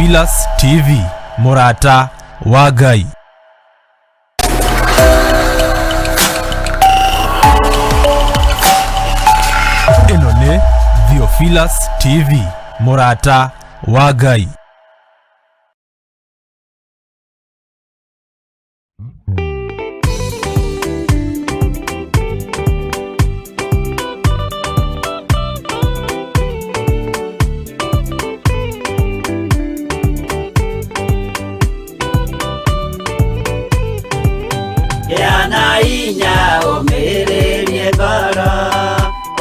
Theophilus TV, mũrata wa Ngai. Ĩno nĩ Theophilus TV, mũrata wa Ngai. Gĩa na hinya ũmĩrĩrie ngoro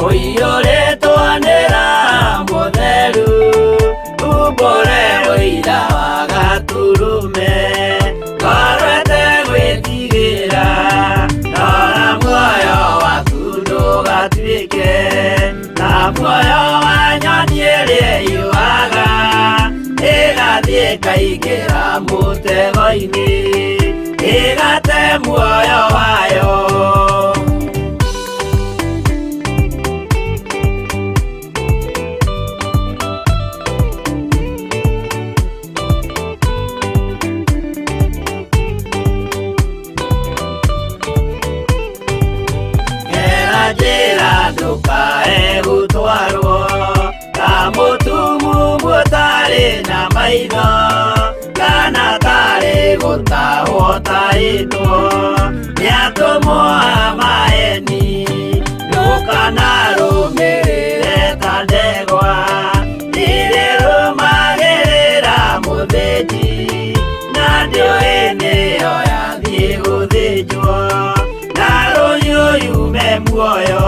ũiyũrĩtwo nĩ Roho Mũtheru, umbũre ũira wa Gatũrũme, ngoro ĩtegwĩtigĩra, rora muoyo waku ndũgatuĩke ta muoyo wa nyoni ĩrĩa ĩũaga, ĩgathiĩ ĩkaingĩra mũtego-inĩ, ĩgate muoyo wayo. Gera njĩra ndũkae gũtwarwo ta mũtumumu ũtarĩ na maitho, kana tarĩ gũtahwo tahĩtwo nĩ atũmwo a maeni. Ndũkanarũmĩrĩre ta ndegwa irĩrũmagĩrĩra mũthĩnji, na ndĩũĩ nĩyo yathiĩ gũthĩnjwo, na rũhiũ yume muoyo.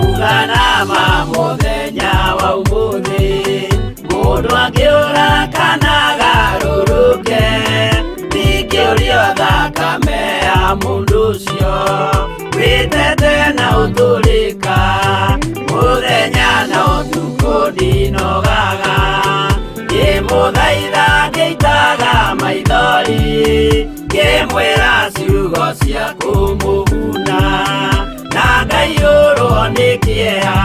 Uga na ma mũthenya wa ũmũthĩ, mũndũ angĩũra kana agarũrũke, ndingĩũrio thakame ya mũndũ ũcio, wĩtete na ũtũrĩka, mũthenya na ũtukũ ndinogaga, ngĩmũthaitha ngĩitaga maithori, ngĩmwĩra ciugo cia kũmũguna, na ngaiyũrwo nĩ kĩeha.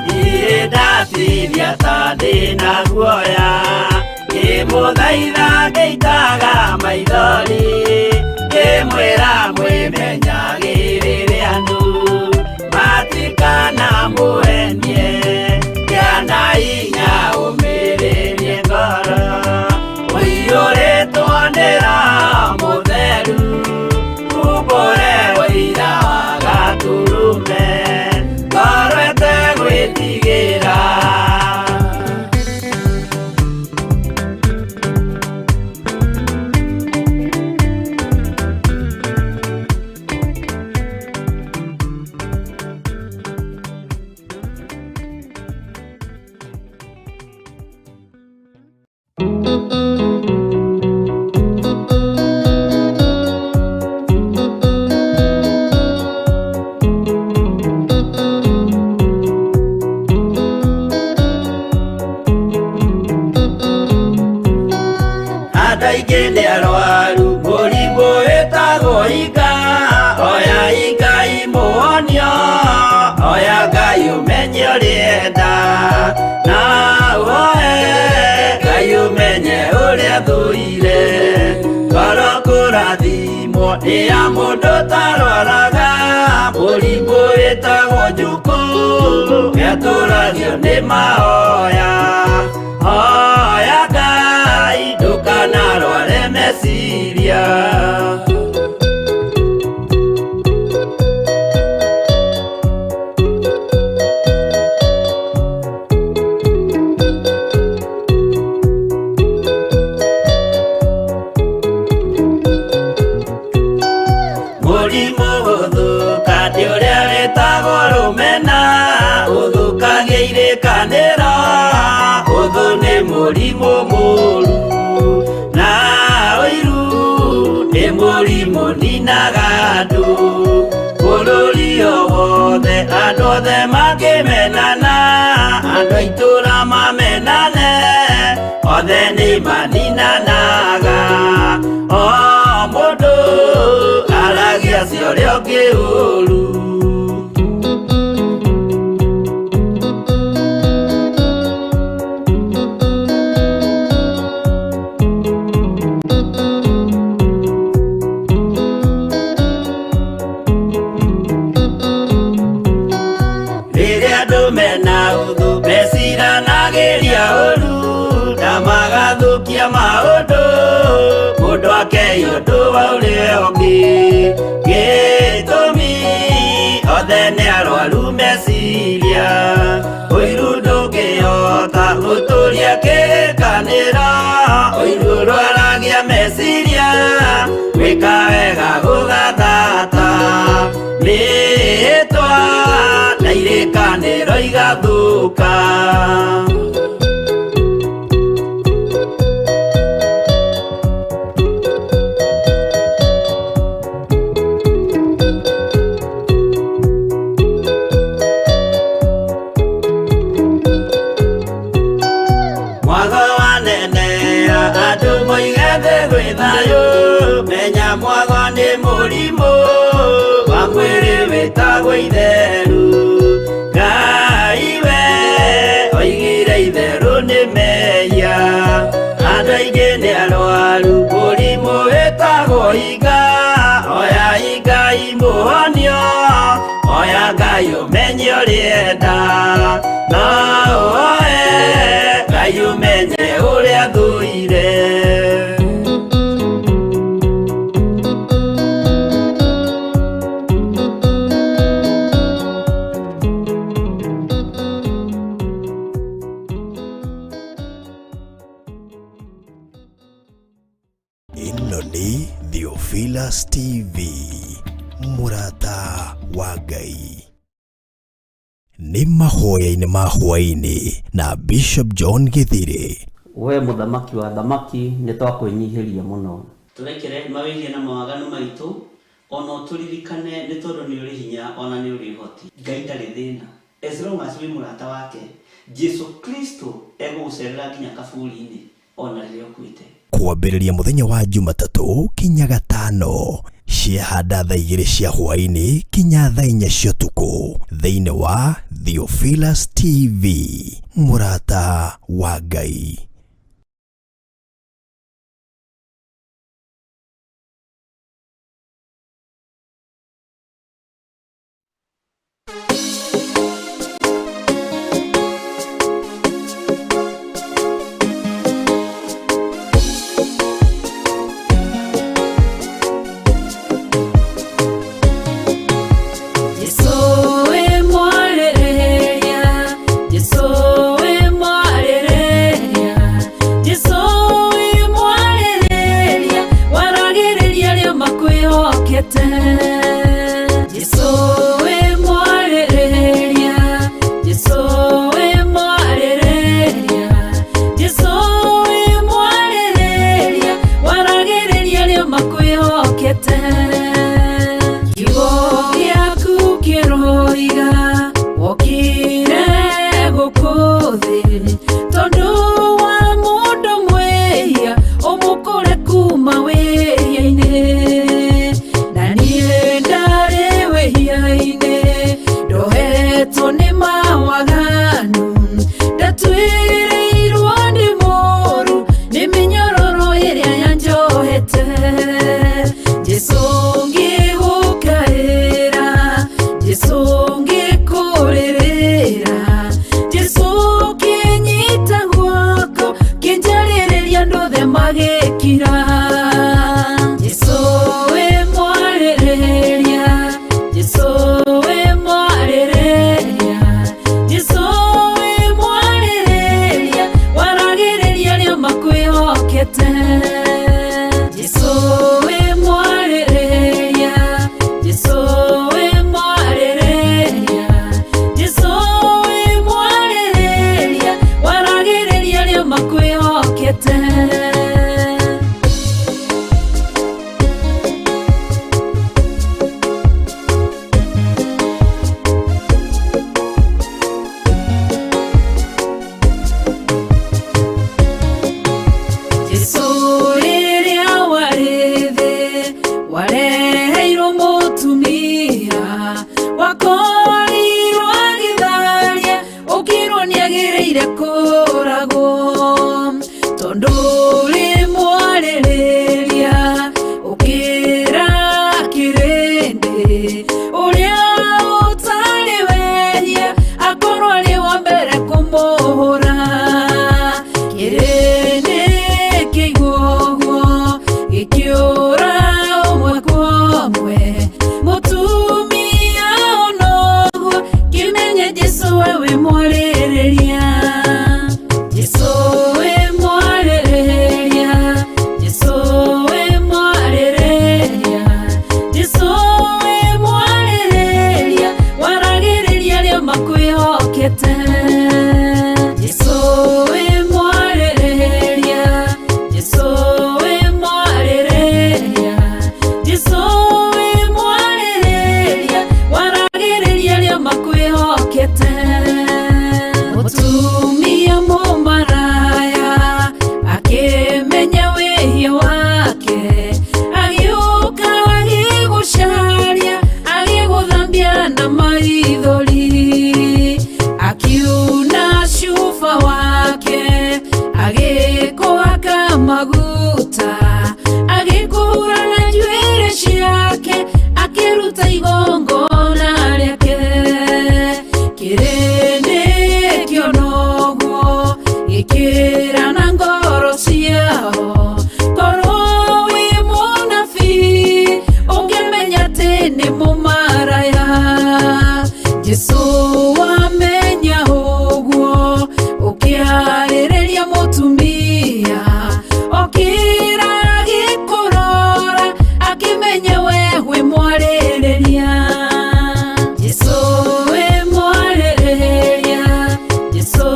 Niĩ ndatiria ta ndĩna guoya, ngĩmũthaitha ngĩitaga maithori, ngĩmwĩra mwĩmenyagĩrĩre andũ matikanamũhenie, gĩa na hinya ũmĩrĩrie ngoro, ũiyũrĩtwo nĩ Roho Mũtheru, umbũre ũira wa Gatũrũme, ngoro ĩtegwĩtigĩra. Andũ aingĩ nĩ arwaru mũrimũ wĩtagwo hinga, oya Ngai mũhonio, oya Ngai ũmenye ũrĩa enda, na ũhoe Ngai ũmenye ũrĩa thũire, ngoro kũrathimwo nĩ ya mũndũ ũtarwaraga, mũrimũ wĩtagwo njukũ, nĩatũragio nĩ mahoya. Hoya Ngai ndũkanarware meciria. Mũrimũ gũthũka nĩ ũrĩa wĩtagwo rũmena, ũthũkagia irĩkanĩro, ũthũ Mũrimũ mũru na ũiru nĩ mũrimũ ninaga andũ bũrũri o wothe andũ othe makĩmenana andũ a itũũra mamenane othe nĩ maninanaga o mũndũ aragia cia ũrĩa ũngĩ ũru. Rĩrĩa andũ mena ũthũ meciranagĩria ũru na magathũkia maũndũ mũndũ akei ũndũ wa ũrĩa ũngĩ gĩtũmi othe nĩ arwaru meciria ũiru ndũngĩhota gũtũria kĩrĩkanĩro ũiru ũrwaragia meciria gwĩka wega gũgathata mĩĩtwa na irĩkanĩro igathũka. Mwago wanenea andũ moige thĩ gwĩ thayũ menya mwago nĩ mũrimũ wa mwĩrĩ wĩtagwo itheru Ngai we oigire itherũ nĩ mehia andũ aingĩ nĩ arwaru mũrimũ wĩtagwo iga oya Ngai mũhonio oya Ngai ũmenye ũrĩa enda no ũoe Ngai ũmenye ũrĩa thũire. Ĩno nĩ Theophilus TV, mũrata wa Ngai. Nĩ mahoya-inĩ ma hwaĩ-inĩ na Bishop John Githire. We mũthamaki wa thamaki nĩ twakwĩnyihĩria mũno. Tũrekere mawĩhia na mawaganu maitũ ona ũtũririkane nĩ tondũ nĩ ũrĩ hinya ona nĩ ũrĩ ũhoti. Ngai ndarĩ thĩna as long as wĩ mũrata wake Jesu Kristo egũgũcerera nginya kaburi-inĩ ona rĩrĩa ũkuĩte. Kwambĩrĩria mũthenya wa Jumatatũ kinya gatano ciahanda thaa 2 cia hwaĩ-inĩ kinya thaa 4 cia ũtukũ thĩinĩ wa Theophilus TV, mũrata wa Ngai. Jesu we mwarĩrĩria, Jesu we mwarĩrĩria. Jesu wewe mwarĩrĩria, Jesu we mwarĩrĩria, Jesu we mwarĩrĩria, Jesu we mwarĩrĩria, waragĩrĩria arĩa makwĩhokete. Jesu we mwarĩrĩria, Jesu we mwarĩrĩria, Jesu we mwarĩrĩria, waragĩrĩria arĩa makwĩhokete. Mũtumia mũmaraya akĩmenya wĩhia wake, agĩũka agĩgũcaria, agĩgũthambia na maithori, akiuna cuba wake, agĩkũhaka maguta, agĩkũhura na njuĩrĩ ciake, akĩruta igongona rĩake. Kĩrĩndĩ kĩona ũguo gĩkĩra na ngoro ciao, korwo wĩ mũnabii ũngĩmenya atĩ nĩ mũmaraya. Jesu wamenya ũguo ũkĩarĩrĩria mũtumia, okĩra agĩkũrora, akĩmenya we wĩ mwarĩrĩria. Jesu we mwarĩrĩria, Jesu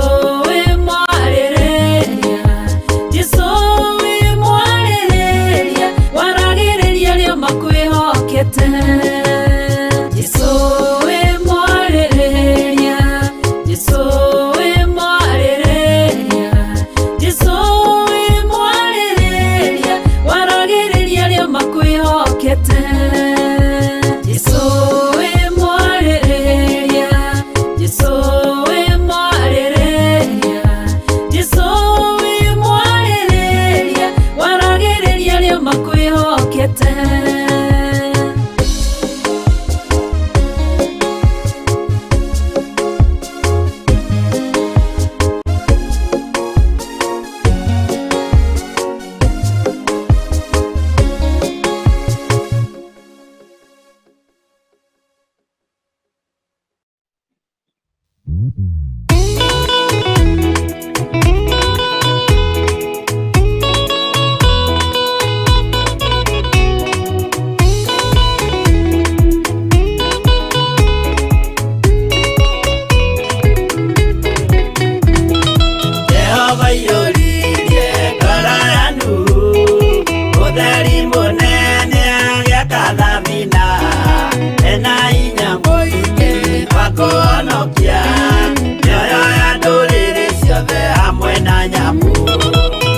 we mwarĩrĩria, Jesu we mwarĩrĩria, waragĩrĩria arĩa makwĩhokete. Jesu we mwarĩrĩria, Jesu we mwarĩrĩria, Jesu we mwarĩrĩria, waragĩrĩria arĩa makwĩhokete. Jesu we mwarĩrĩria, Jesu we mwarĩrĩria, Jesu we mwarĩrĩria, waragĩrĩria arĩa makwĩhokete. Jehova iyũririe ngoro ya Nuhu, ũtheri mũnene agĩaka thabina, ena hinya mũingĩ wa kũhonokia mĩoyo ya ndũrĩrĩ ciothe hamwe na nyamũ.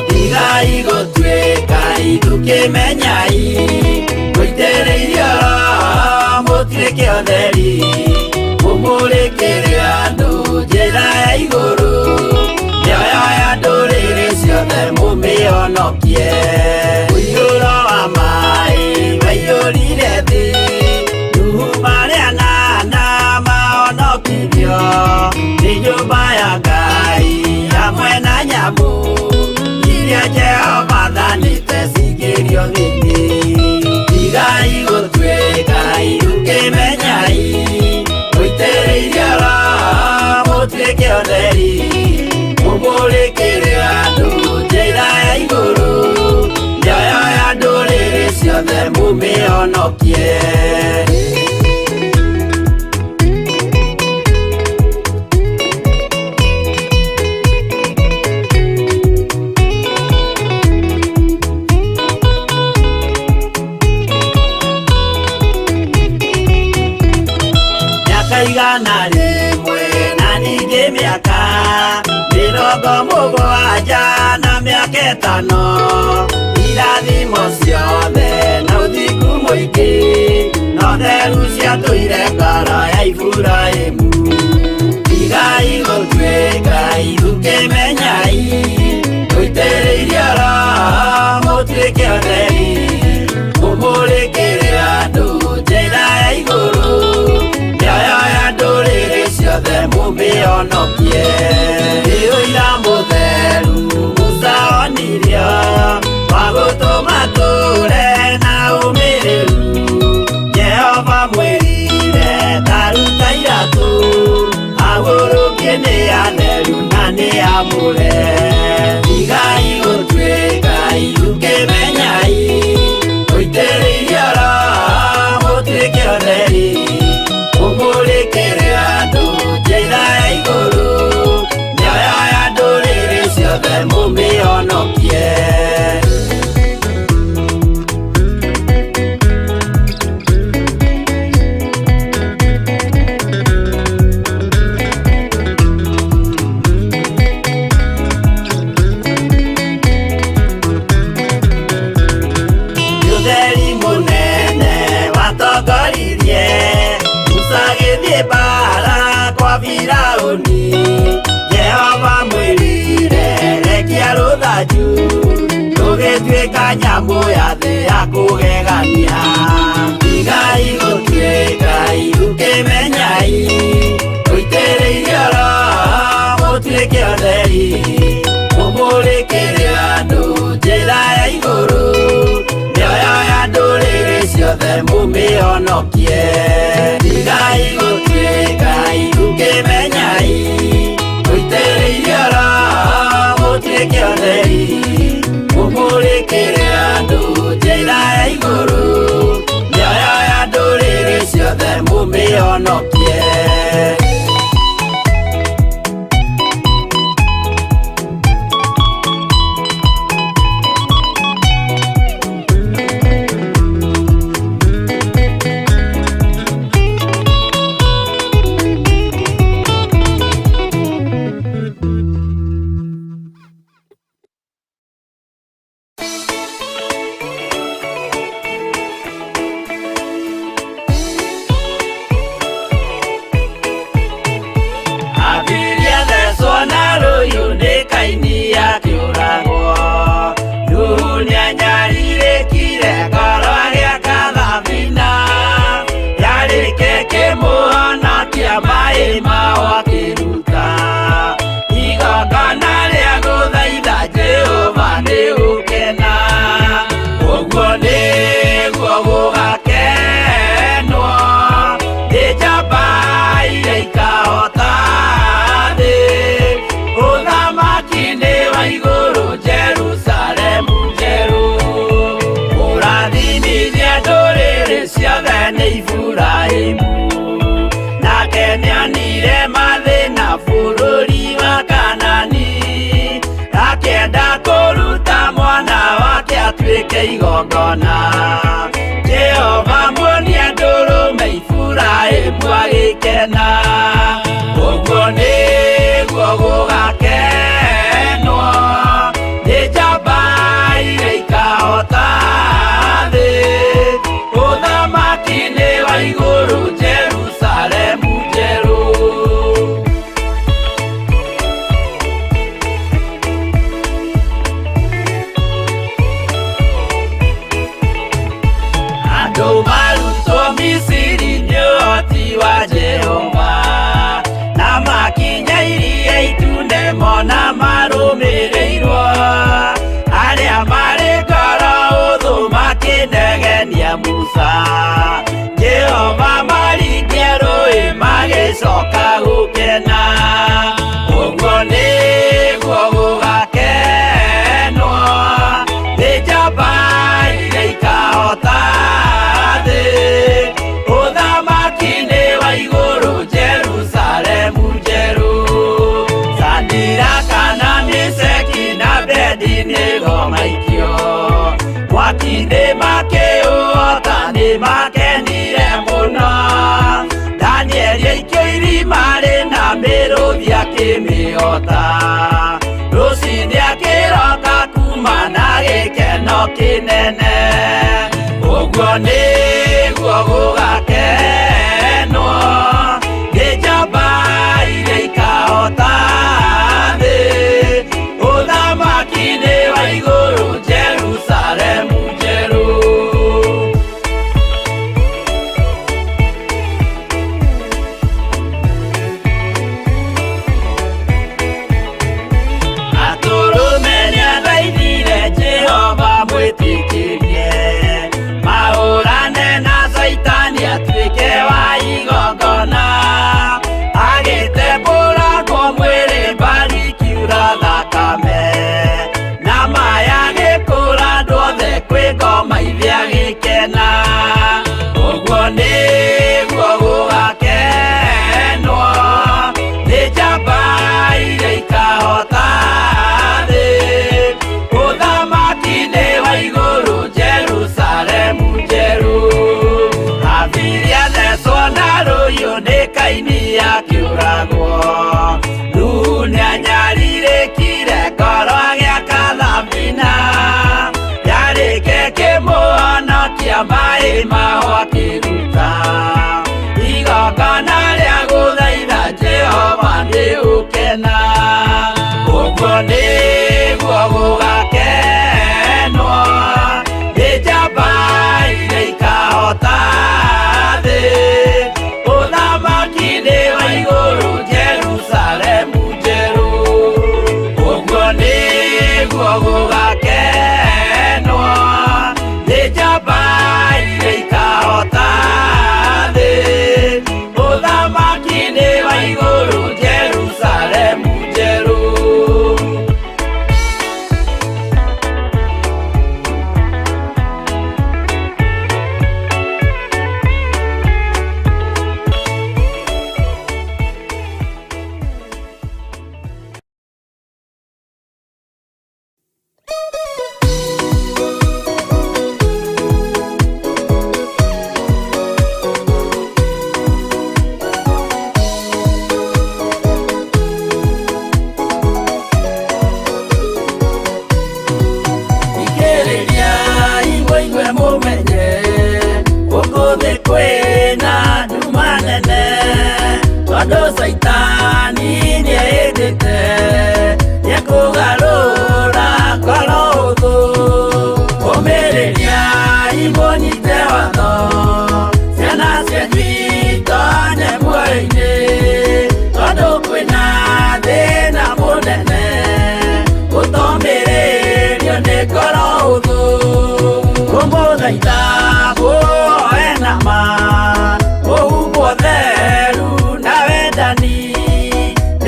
Tigai gũtuĩka ithukĩmenyai, mũitĩrĩirio Roho mũtuĩke ũtheri, mũmũrĩkĩre andũ njĩra ya igũrũ, mĩoyo ya ndũrĩrĩ ciothe mũmĩhonokie. Mũiyũro wa maĩ waiyũrire thĩ, Nuhu marĩ anana mahonokirio nĩ nyũmba ya Ngai hamwe na nyamũ iria Jehova athanĩte cingĩrio thĩinĩ. Tigai gũtuĩka ithukĩmenyai, mũitĩrĩirio Roho mũtuĩke ũtheri, mũmũrĩkĩre andũ njĩra ya igũrũ, mĩoyo ya ndũrĩrĩ ciothe mũmĩhonokie. Mĩaka 100 na ningĩ mĩaka 70 na mĩaka 5, irathimo ciothe na ũthingu mũingĩ, no theru ciatũire ngoro ya Iburahĩmu. Tigai gũtuĩka ithukĩmenyai, mũitĩrĩirio Roho mũtuĩke ũtheri, mũmũrĩkĩre andũ njĩra ya igũrũ, mĩoyo ya ndũrĩrĩ ciothe mũmĩhonokie. Nĩ ũira mũtheru Musa onirio, wa gũtũma tũre na ũmĩrĩru, Jehova mwĩrire ta ruta iratũ, hau Firauni Jehova mwĩrire rekia rũthanju rũgĩtuĩka nyamũ ya thĩ ya kũgegania tigai gũtuĩka irukĩmenyai mũitĩrĩirio Roho mũtuĩke ũtheri mũmũrĩkĩre andũ njĩra ya igũrũ mĩoyo ya ndũrĩrĩ ciothe mũmĩhonokie tigai gũtuĩka irukĩmenyai mũitĩrĩirio Roho mũtuĩke ũtheri mũmũrĩkĩre andũ njĩra ya igũrũ mĩoyo ya ndũrĩrĩ ciothe mũmĩhonokie. Abiria thecwo na rũhiũ nĩ Kaini akĩũragwo Nuhu nĩanyarirĩkire ngoro agĩaka thabina yarĩke kĩmũhonokia maĩ mao akĩruta igongona rĩa gũthaitha Jehova nĩ gũkena ũguo nĩguo gũgakenwo nĩ njamba iria ikahota thĩ ũthamaki-inĩ wa igũrũ Jerusalemu njerũ ũrathimithia ndũrĩrĩ ciothe nĩ Iburahĩmu nake nĩonire mathĩna bũrũri wa Kanani akĩenda kũruta mwana wake atuĩke igongona Jehova muonia ndũrũme Iburahĩmu agĩkena ũguo nĩguo gũgakenwo nĩ njamba iria ikahota thĩ ũthamaki-inĩ wa igũrũ Jerusalemu njerũ. Andũ marutwo Misiri nĩ ũhoti wa Jehova na makinya iria itune mona marũmĩrĩirwo arĩa marĩ ngoro ũthũ makĩnegenia Musa Jehova maringia rũĩ magĩcoka gũkena ũguo nĩguo gũgakenwo nĩ njamba iria ikahota thĩ ũthamaki-inĩ wa igũrũ Jerusalemu njerũ Sadiraka na Meshaki na Abednego maikio mwaki-inĩ makĩũhota nĩ makenire mũno Danieli aikio irima rĩna mĩrũthi akĩmĩhota rũciinĩ akĩroka kuma na gĩkeno kĩnene ũguo nĩguo gũgakenwo nĩ njamba iria ikahota thĩ ũthamaki-inĩ wa igũrũ Jerusalemu njerũ. Atũrũme nĩathaithire Jehova mwĩtĩkĩrie mahũrane na Caitani atuĩke wa igongona agĩtembũrangwo mwĩrĩ mbari ikiura thakame na maya agĩkũra andũ othe kwĩ ngoma ithe agĩkena ũguo nĩguo gũgakenwo nĩ njamba iria ikahota thĩ ũthamaki-inĩ wa igũrũ Jerusalemu njerũ Abiria thecwo na rũhiũ nĩ Kaini akĩũragwo Nuhu nĩanyarirĩkire ngoro agĩaka thabina yarĩke kĩmũhonokia maĩ mao akĩruta igongona rĩa gũthaitha Jehova nĩ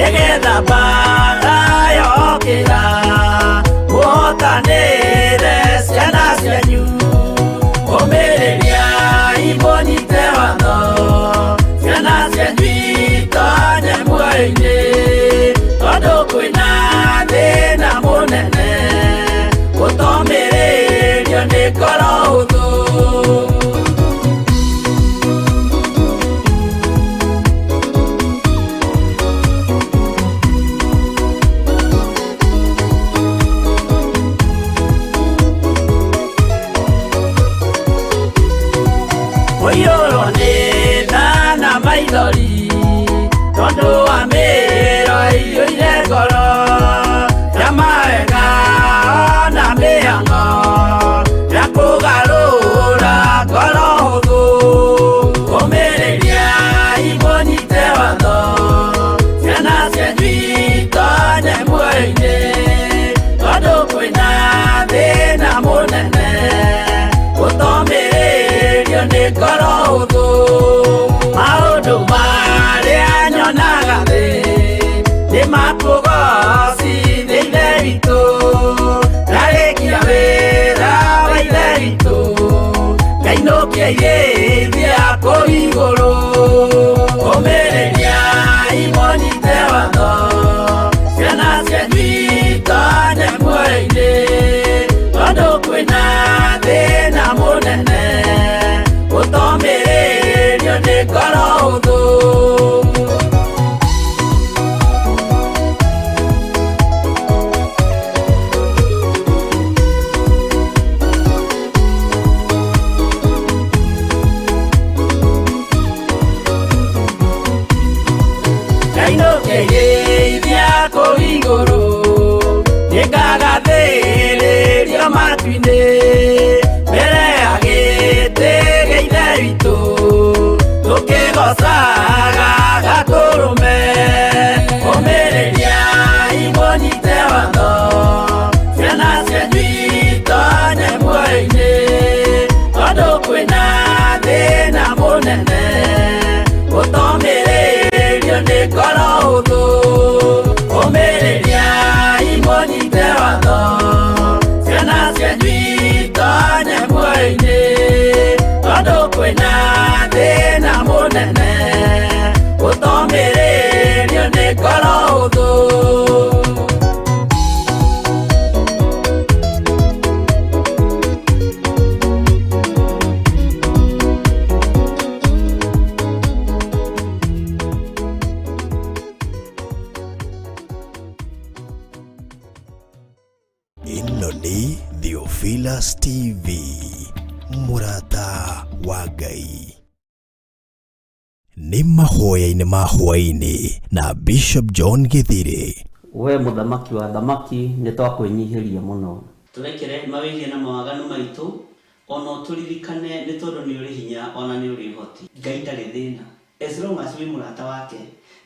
Nĩgetha mbara yokĩra mũhotanĩre ciana cianyu. Ũmĩrĩriai mũnyite watho, ciana cianyu itonye muoyo-inĩ, tondũ kwĩna thĩna mũnene gũtomĩrĩrio nĩ ngoro hũthũ. Ũiyũrwo nĩ tha na maithori tondũ wa mĩĩro ĩiyũire ngoro ya mawega na mĩhang'o ya kũgarũra ngoro hũthũ. Ũmĩrĩriai mũnyite watho, ciana cianyu itonye muoyo-inĩ, tondũ kwĩna thĩna mũnene gũtomĩrĩrio nĩ ngoro hũthũ. Maũndũ marĩa nyonaga thĩ nĩ makũgocithia Ithe witũ, ndarĩkia wĩra wa Ithe witũ ngainũkia irĩithia kũu igũrũ. Ũmĩrĩriai mũnyite watho, ciana cianyu itonye muoyo-inĩ, tondũ kwĩna thĩna mũnene gũtomĩrĩrio nĩ ngoro hũthũ. Ngainũkia irĩithia kũu igũrũ, nĩngagathĩrĩrio matu-inĩ, mbere ya gĩtĩ gĩa Ithe witũ tũkĩgocaga Gatũrũme. Ũmĩrĩriai mũnyite watho, ciana cianyu itonye muoyo-inĩ, tondũ kwĩna thĩna mũnene gũtomĩrĩrio nĩ ngoro hũthũ. Ũmĩrĩriai mũnyite watho, ciana cianyu itonye muoyo-inĩ, tondũ kwĩna thĩna mũnene gũtomĩrĩrio nĩ ngoro hũthũ. Ĩno nĩ Theophilus TV, mũrata wa Ngai. Nĩ mahoya-inĩ ma hwaĩ-inĩ na Bishop John Githiri. We mũthamaki wa thamaki nĩ twakwĩnyihĩria mũno. Tũrekere mawĩhia na mawaganu maitũ, ona ũtũririkane nĩ tondũ nĩ ũrĩ hinya ona nĩ ũrĩ ũhoti. Ngai ndarĩ thĩna, as long as wĩ mũrata wake,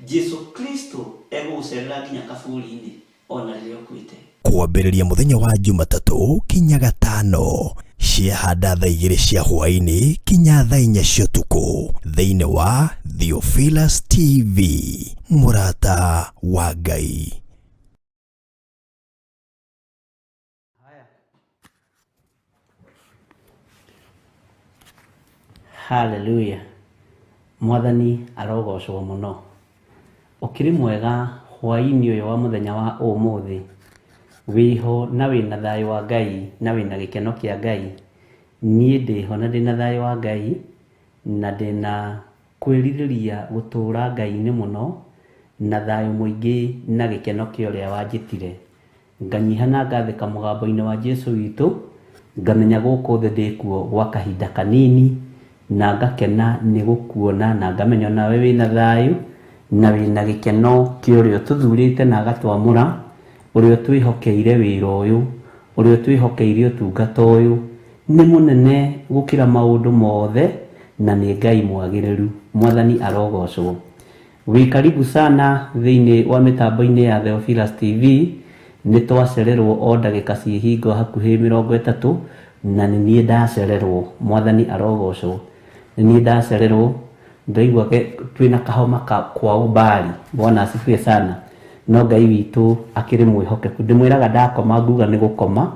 Jesu Kristo egũgũcerera nginya kaburi-inĩ ona rĩrĩa ũkuĩte. Kwambĩrĩria mũthenya wa Jumatatũ kinya gatano ciahanda thaa 2 cia hwaĩ-inĩ kinya thaa 4 cia ũtukũ thĩinĩ wa Theophilus TV, mũrata wa Ngai. Haleluya. Mwathani arogocwo mũno. Ũkĩrĩ mwega hwaĩ-inĩ ũyũ wa mũthenya wa ũmũthĩ, wĩho na wĩna thayũ wa Ngai na wĩna gĩkeno kĩa Ngai. Niĩ ndĩho na ndĩna thayũ wa Ngai na ndĩna kwĩrirĩria gũtũũra Ngai-inĩ mũno na thayũ mũingĩ na gĩkeno kĩa ũrĩa wanjĩtire. Nganyiha na ngathĩka mũgambo-inĩ wa Jesu witũ, ngamenya gũkũ thĩ ndĩkuo gwa kahinda kanini na ngakena nĩ gũkuona na ngamenya nawe wĩna thayũ na wĩna gĩkeno kĩa ũrĩa ũtũthurĩte na agatwamũra, ũrĩa ũtwĩhokeire wĩra ũyũ, ũrĩa ũtwĩhokeire ũtungata ũyũ nĩ mũnene gũkĩra maũndũ mothe na nĩ Ngai mwagĩrĩru. Mwathani arogocwo. Wĩ karibu sana thĩinĩ wa mĩtambo-inĩ ya Theophilus TV. Nĩ twacererwo o ndagĩka ciĩhingo hakuhĩ 30 na nĩ niĩ ndacererwo. Mwathani arogocwo. Nĩ niĩ ndacererwo, ndaigua twĩna kahoma kwa umbali. Bwana asifiwe sana. No Ngai witũ akĩrĩ mwĩhokeku. Ndĩmwĩraga ndakoma nguga nĩ gũkoma,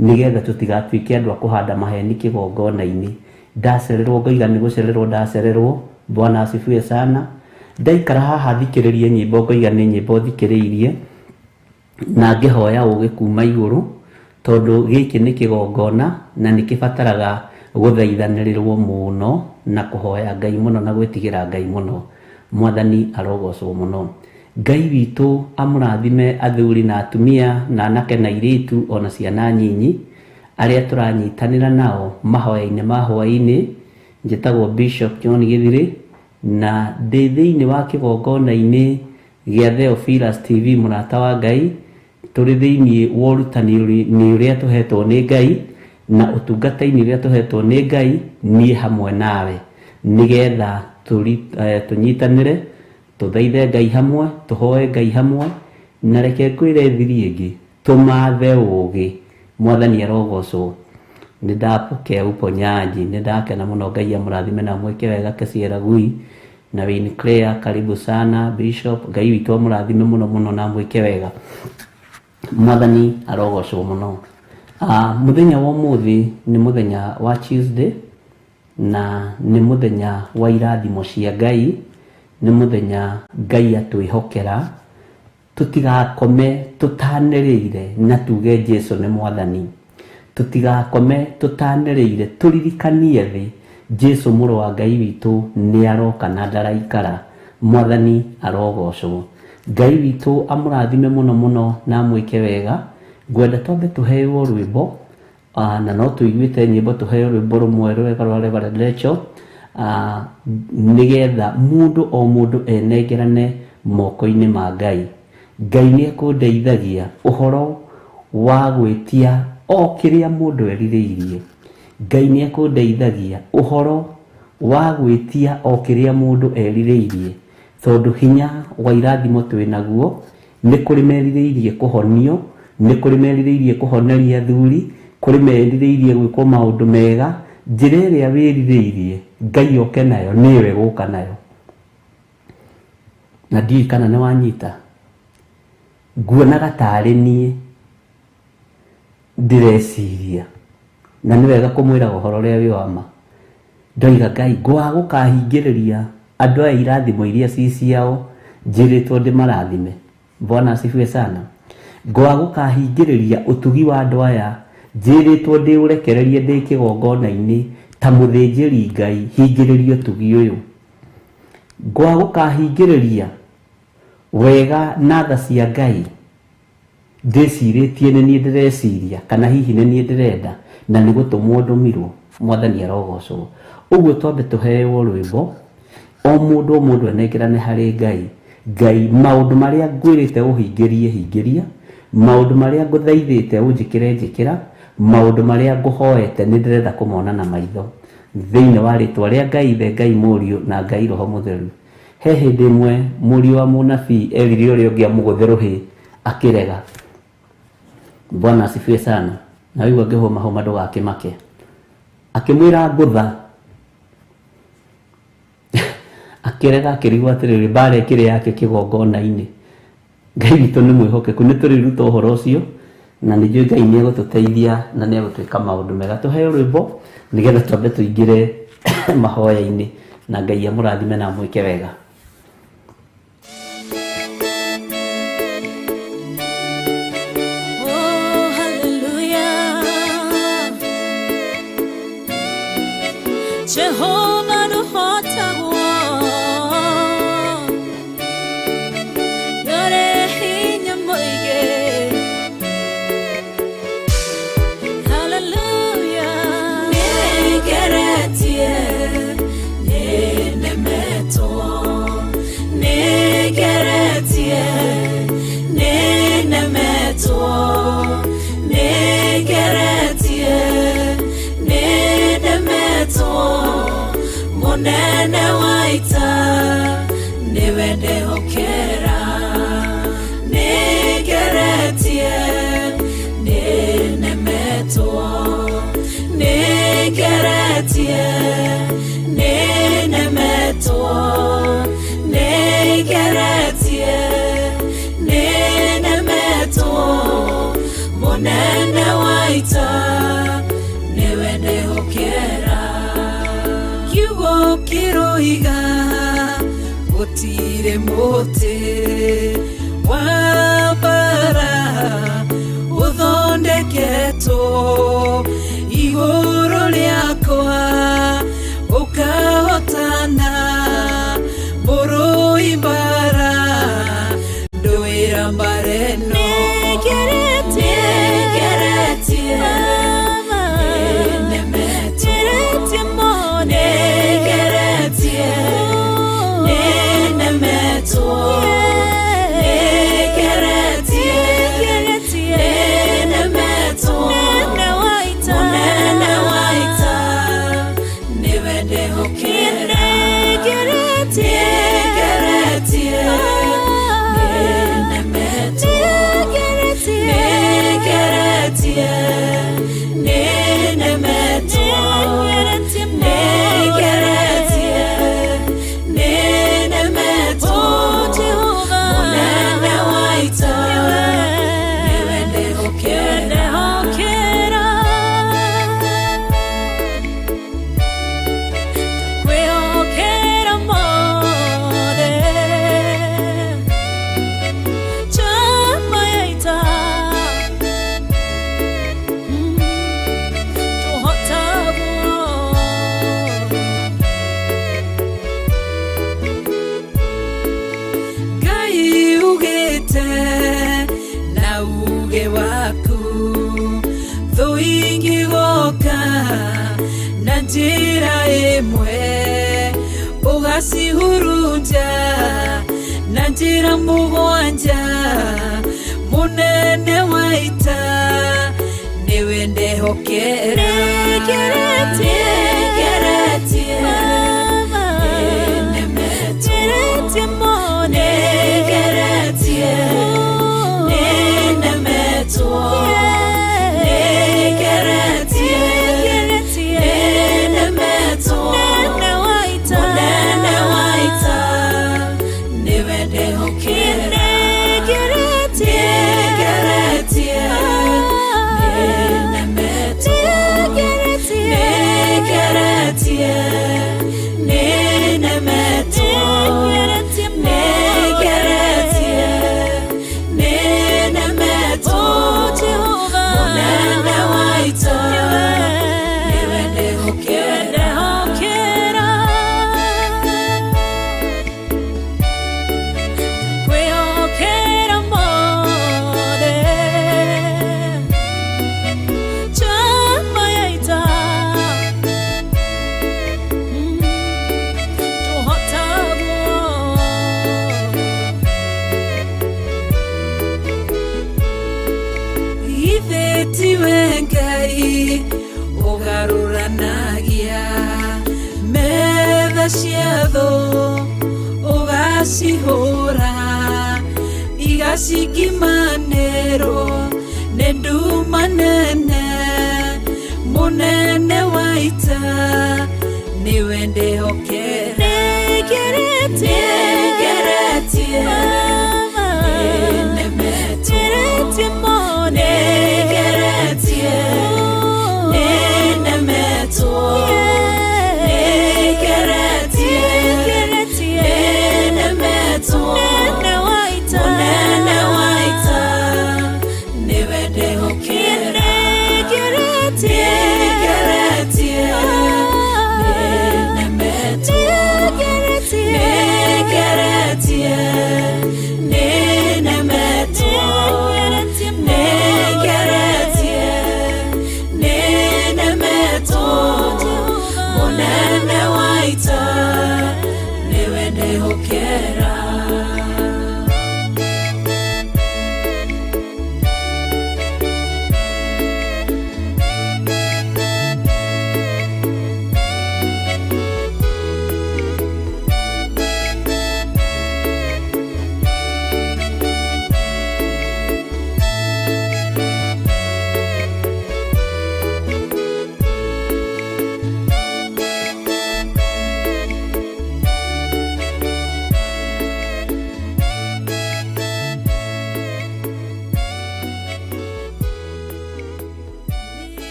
nĩgetha tũtigatuĩke andũ a kũhanda maheni kĩgongona-inĩ. Ndacererwo ngoiga nĩ gũcererwo ndacererwo. Bwana asifiwe sana. Ndaikara haha thikĩrĩrie nyĩmbo ngoiga nĩ nyĩmbo thikĩrĩirie, na ngĩhoya ũgĩ kuma igũrũ, tondũ gĩkĩ nĩ kĩgongona na nĩ kĩbataraga gũthaithanĩrĩrwo mũno na kũhoya Ngai mũno na gwĩtigĩra Ngai mũno. Mwathani arogocwo mũno. Ngai witũ amũrathime athuri na atumia na anake na airĩtu ona ciana nyinyi arĩa tũranyitanĩra nao mahoya-inĩ ma hwaĩ-inĩ. Njĩtagwo Bishop John Gĩthirĩ na ndĩ thĩinĩ wa kĩgongona-inĩ gĩa Theophilus TV mũrata wa Ngai. Tũrĩ thĩinĩ wa ũrutani ũrĩa tũhetwo nĩ Ngai na ũtungata-inĩ ũrĩa tũhetwo nĩ Ngai, niĩ hamwe nawe, nĩgetha tũnyitanĩre, tũthaithe Ngai hamwe, tũhoe Ngai hamwe, na reke ngwĩre thiri ĩngĩ, tũmathe ũgĩ. Mwathani arogocwo. Nĩ ndapokea uponyaji, nĩ ndakena mũno. Ngai amũrathime na amwĩke wega. Kesiera Gui na Wayne Claire, karibu sana Bishop. Ngai witũ amũrathime mũno mũno na amwĩke wega. Mwathani arogocwo mũno. Mũthenya wa ũmũthĩ nĩ mũthenya wa Tuesday na nĩ mũthenya wa irathimo cia Ngai, nĩ mũthenya Ngai atwĩhokera tũtigakome tũtanĩrĩire na tuge Jesu nĩ Mwathani. Tũtigakome tũtanĩrĩire tũririkanie thĩ Jesu mũrũ wa Ngai witũ nĩ aroka na ndaraikara. Mwathani arogocwo. Ngai witũ amũrathime mũno mũno na amwĩke wega. Ngwenda twambe tũheo rwĩmbo, na no tũiguĩte nyĩmbo, tũheo rwĩmbo rũmwe rwega rwa Reverend Rachel, nĩgetha mũndũ o mũndũ enengerane moko-inĩ ma Ngai. Ngai nĩ ekũndeithagia ũhoro wa gwĩtia o kĩrĩa mũndũ erirĩirie. Ngai nĩ ekũndeithagia ũhoro wa gwĩtia o kĩrĩa mũndũ erirĩirie, tondũ hinya wa irathimo twĩ naguo. Nĩ kũrĩ merirĩirie kũhonio, nĩ kũrĩ merirĩirie kũhoneria athuri, kũrĩ merirĩirie gwĩkwo maũndũ mega. Njĩra ĩrĩa wĩrirĩirie Ngai oke nayo nĩyo ĩgũka nayo. Na ndiũĩ kana nĩ wanyita. Nguonaga tarĩ niĩ ndĩreciria, na nĩ wega kũmwĩra ũhoro ũrĩa wĩ wa ma. Ndoiga Ngai ngwaga gũkahingĩrĩria andũ aya irathimo iria ci ciao njĩrĩtwo ndĩmarathime. Bwana asifiwe sana. Ngwaga gũkahingĩrĩria ũtugi wa andũ aya njĩrĩtwo ndĩũrekererie ndĩ kĩgongona-inĩ ta mũthĩnjĩri Ngai, hingĩrĩrie ũtugi ũyũ. Ngwaga gũkahingĩrĩria wega na tha cia Ngai ndĩcirĩtie nĩ niĩ ndĩreciria kana hihi nĩ niĩ ndĩrenda na nĩ gũtũmwo ndũmirwo. Mwathani arogocwo. Ũguo twambe tũheo rwĩmbo, o mũndũ o mũndũ enengerane harĩ Ngai. Ngai maũndũ marĩa ngwĩrĩte ũhingĩrie hingĩria, maũndũ marĩa ngũthaithĩte ũnjĩkĩre njĩkĩra, maũndũ marĩa ngũhoete nĩ ndĩrenda kũmona na maitho, thĩinĩ wa rĩtwa rĩa Ngai Ithe, Ngai Mũriũ na Ngai Roho Mũtheru. He hĩndĩ ĩmwe mũriũ wa mũnabii erire ũrĩa ũngĩ amũgũthe rũhĩ akĩrega. Bwana asifiwe sana. Na waigua ngĩhũmahũma ndũgakĩmake. Akĩmwĩra ngũtha, akĩrega, akĩrigwo atĩrĩrĩ, mbara ĩkĩrĩ yake kĩgongona-inĩ. Ngai witũ nĩ mwĩhokeku, nĩ tũrĩruta ũhoro ũcio na nĩ njũĩ Ngai nĩ egũtũteithia na nĩ egũtwĩka maũndũ mega. Tũheo rwĩmbo nĩgetha twambe tũingĩre mahoya-inĩ, na Ngai amũrathime na amwĩke wega. Oh, hallelujah. Jehovah nũhotagwo, nĩũrĩ hinya mũingĩ. Hallelujah. Nĩngeretie, nĩnemetwo, nĩngeretie, nĩnemetwo, nĩngeretie, nĩnemetwo. Mũnene wa ita nĩwe ndehokera. Nĩngeretie, nĩnemetwo, nĩngeretie, nĩnemetwo, nĩngeretie, Woiga gũtirĩ mũtĩ wa mbara ũthondeketwo igũrũ rĩakwa ũkahotana mũrũi mbara ndũĩra mbara ĩno nĩngeretie nĩnemetwo nĩngeretie nĩnemetwo nĩngeretie nĩnemetwo mũnene wa ita nĩwe ndĩhokera nĩngeretie nĩnemetwo nĩngeretie nĩnemetwo nĩngeretie nĩnemetwo mũnene wa ita nĩwe ndĩhokera. Ngai ugĩte na uge waku thũ ingĩgoka na njĩra ĩmwe ũgacihurunja na njĩra mũgwanja mũnene wa ita nĩwe ndehokera nĩngeretie nĩnemetwo nĩngeretie nĩnemetwo nĩngeretie nĩnemetwo mũnene wa ita nĩwe ndehokera nĩngeretie nĩnemetwo nĩngeretie nĩnemetwo nĩngeretie nĩnemetwo mũnene wa ita nĩwe ndehokera. Githĩ tiwe Ngai ũgarũranagia metha cia thũ ũgacihũra igacikimanĩrwo nĩ nduma nene mũnene wa ita nĩwe ndĩhokera nĩngeretie nĩnemetwo nĩngeretie nĩnemetwo nĩngeretie nĩnemetwo mũnene wa ita nĩwe ndĩhokera nĩngeretie nĩnemetwo nĩngeretie.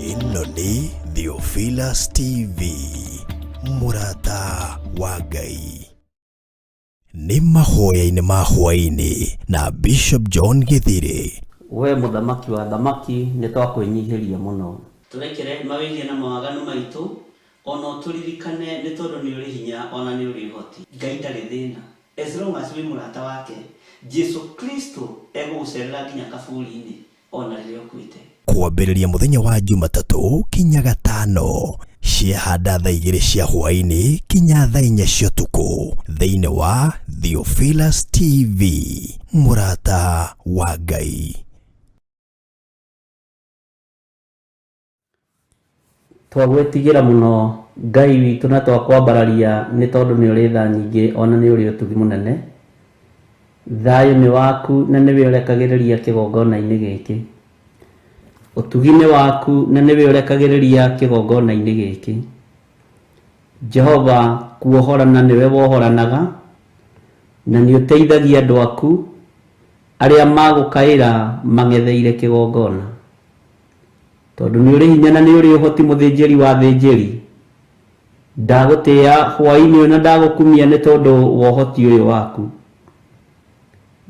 Ĩno nĩ Theophilus TV, mũrata wa Ngai. Nĩ mahoya-inĩ ma hwaĩ-inĩ na Bishop John Gĩthirĩ. We mũthamaki wa athamaki nĩ twakwĩnyihĩria mũno. Tũrekere mawĩhia na mawaganu maitũ, ona ũtũririkane nĩ tondũ nĩ ũrĩ hinya ona nĩ ũrĩ ũhoti. Ngai ndarĩ thĩna. As long as wĩ mũrata wake, Jesu Kristo egũgũcerera nginya kaburi-inĩ ona rĩrĩa ũkuĩte. Kwambĩrĩria mũthenya wa Jumatatũ kinya Gatano ciahanda thaa 2 cia hwaĩ-inĩ kinya thaa 4 cia ũtukũ thĩinĩ wa Theophilus TV, mũrata wa Ngai. Twagwĩtigĩra mũno Ngai witũ na twakwambararia nĩ tondũ nĩ ũrĩ tha nyingĩ ona nĩ ũrĩ ũtugi mũnene. Thayũ nĩ waku na nĩwe ũrekagĩrĩria kĩgongona-inĩ gĩkĩ. Ũtugi nĩ waku na nĩwe ũrekagĩrĩria kĩgongona-inĩ gĩkĩ. Jehova kuohorana nĩwe wohoranaga na nĩ ũteithagia andũ aku arĩa magũkaĩra mang'etheire kĩgongona. Tondũ nĩ ũrĩ hinya na nĩ ũrĩ ũhoti mũthĩnjĩri wa athĩnjĩri, ndagũtĩĩa hwaĩ-inĩ ũyũ na ndagũkumia nĩ tondũ wa ũhoti ũyũ waku.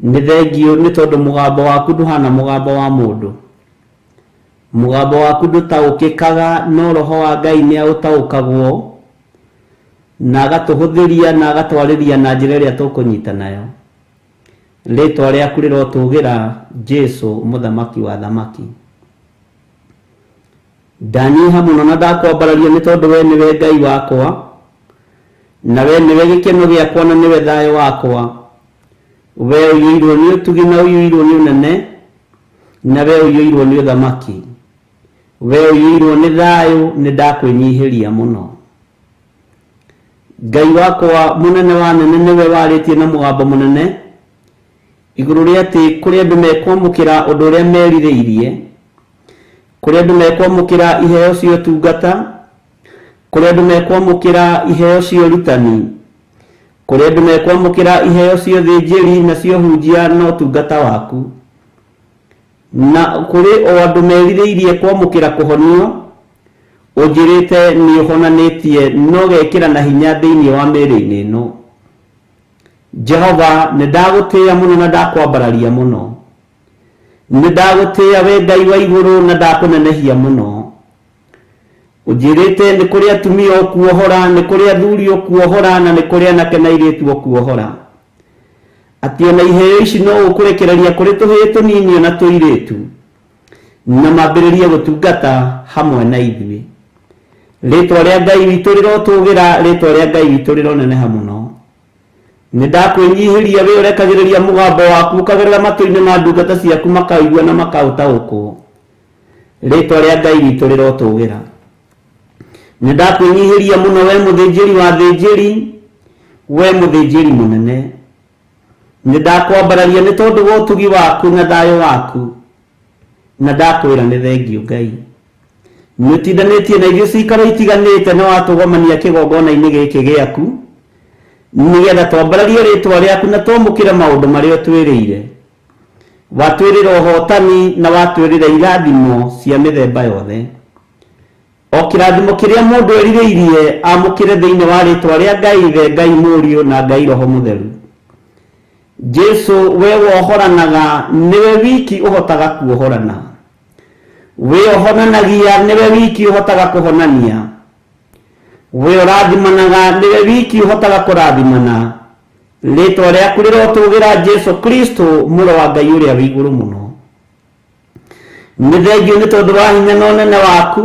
Nĩ thengiũ nĩ tondũ mũgambo waku ndũhana mũgambo wa mũndũ. Mũgambo waku ndũtaũkĩkaga no roho wa Ngai nĩ aũtaũkagwo na agatũhũthĩria na agatwarĩria na njĩra ĩrĩa tũkũnyita nayo. Rĩtwa rĩaku rĩrotũgĩra Jesu mũthamaki wa athamaki. Ndanyiha mũno na ndakwambararia nĩ tondũ we nĩwe Ngai wakwa, na we nĩwe gĩkeno gĩakwa na nĩwe thayũ wakwa. We ũiyũirwo nĩ ũtugi na ũiyũirwo nĩ ũnene, na we ũiyũirwo nĩ ũthamaki. We ũiyũirwo nĩ thayũ, nĩ ndakwĩnyihĩria mũno. Ngai wakwa mũnene wa nene nĩwe warĩtie na mũgambo mũnene igũrũ rĩa atĩ kũrĩ andũ mekwamũkĩra ũndũ ũrĩa merirĩirie, kũrĩ andũ mekwamũkĩra iheo cia ũtungata, kũrĩ andũ mekwamũkĩra iheo cia ũrutani, kũrĩ andũ mekwamũkĩra iheo cia ũthĩnjĩri na cia ũhunjia na ũtungata waku. Na kũrĩ o andũ merirĩirie kwamũkĩra kũhonio, ũnjĩrĩte nĩ ũhonanĩtie no gekĩra na hinya thĩinĩ wa mĩĩrĩ-inĩ ĩno. Jehova, nĩ ndagũtĩĩa mũno na ndakwambararia mũno. Nĩ ndagũtĩĩa we Ngai wa igũrũ na ndakũnenehia mũno. Ũnjĩrĩte nĩ kũrĩ atumia ũkuohora, nĩ kũrĩ athuri ũkuohora, na nĩ kũrĩ anake na airĩtu ũkuohora. Atĩ ona iheo ici no ũkũrekereria kũrĩ tũhĩĩ tũnini ona tũirĩtu, na mambĩrĩrie gũtungata hamwe na ithuĩ. Rĩtwa rĩa Ngai witũ rĩrotũgĩra, rĩtwa rĩa Ngai witũ rĩroneneha mũno. Nĩ ndakwĩnyihĩria we ũrekagĩrĩria mũgambo waku ũkagerera matũ-inĩ ma ndungata ciaku makaũigua na makaũtaũkwo. Rĩtwa rĩa Ngai witũ rĩrotũgĩra. Nĩ ndakwĩnyihĩria mũno we mũthĩnjĩri wa athĩnjĩri, we mũthĩnjĩri mũnene. Nĩ ndakwambararia nĩ tondũ wa ũtugi waku na thayũ waku, na ndakwĩra nĩ thengiũ Ngai. Nĩ ũtindanĩtie na ithuĩ cikaro itiganĩte na watũgomania kĩgongona-inĩ gĩkĩ gĩaku, nĩgetha twambararie rĩtwa rĩaku na twamũkĩre maũndũ marĩa ũtwĩrĩire. Watwĩrĩra ũhotani na watwĩrĩra irathimo cia mĩthemba yothe. O kĩrathimo kĩrĩa mũndũ erirĩirie amũkĩre thĩinĩ wa rĩtwa rĩa Ngai Ithe, Ngai Mũriũ na Ngai Roho Mũtheru. Jesu we wohoranaga nĩwe wiki ũhotaga kuohorana. We ũhonanagia nĩwe wiki ũhotaga kũhonania. We ũrathimanaga nĩwe wiki ũhotaga kũrathimana. Rĩtwa rĩaku rĩrotũgĩra Jesu Kristo mũrũ wa Ngai ũrĩa wĩ igũrũ mũno. Nĩ thengiũ nĩ tondũ wa hinya na ũnene waku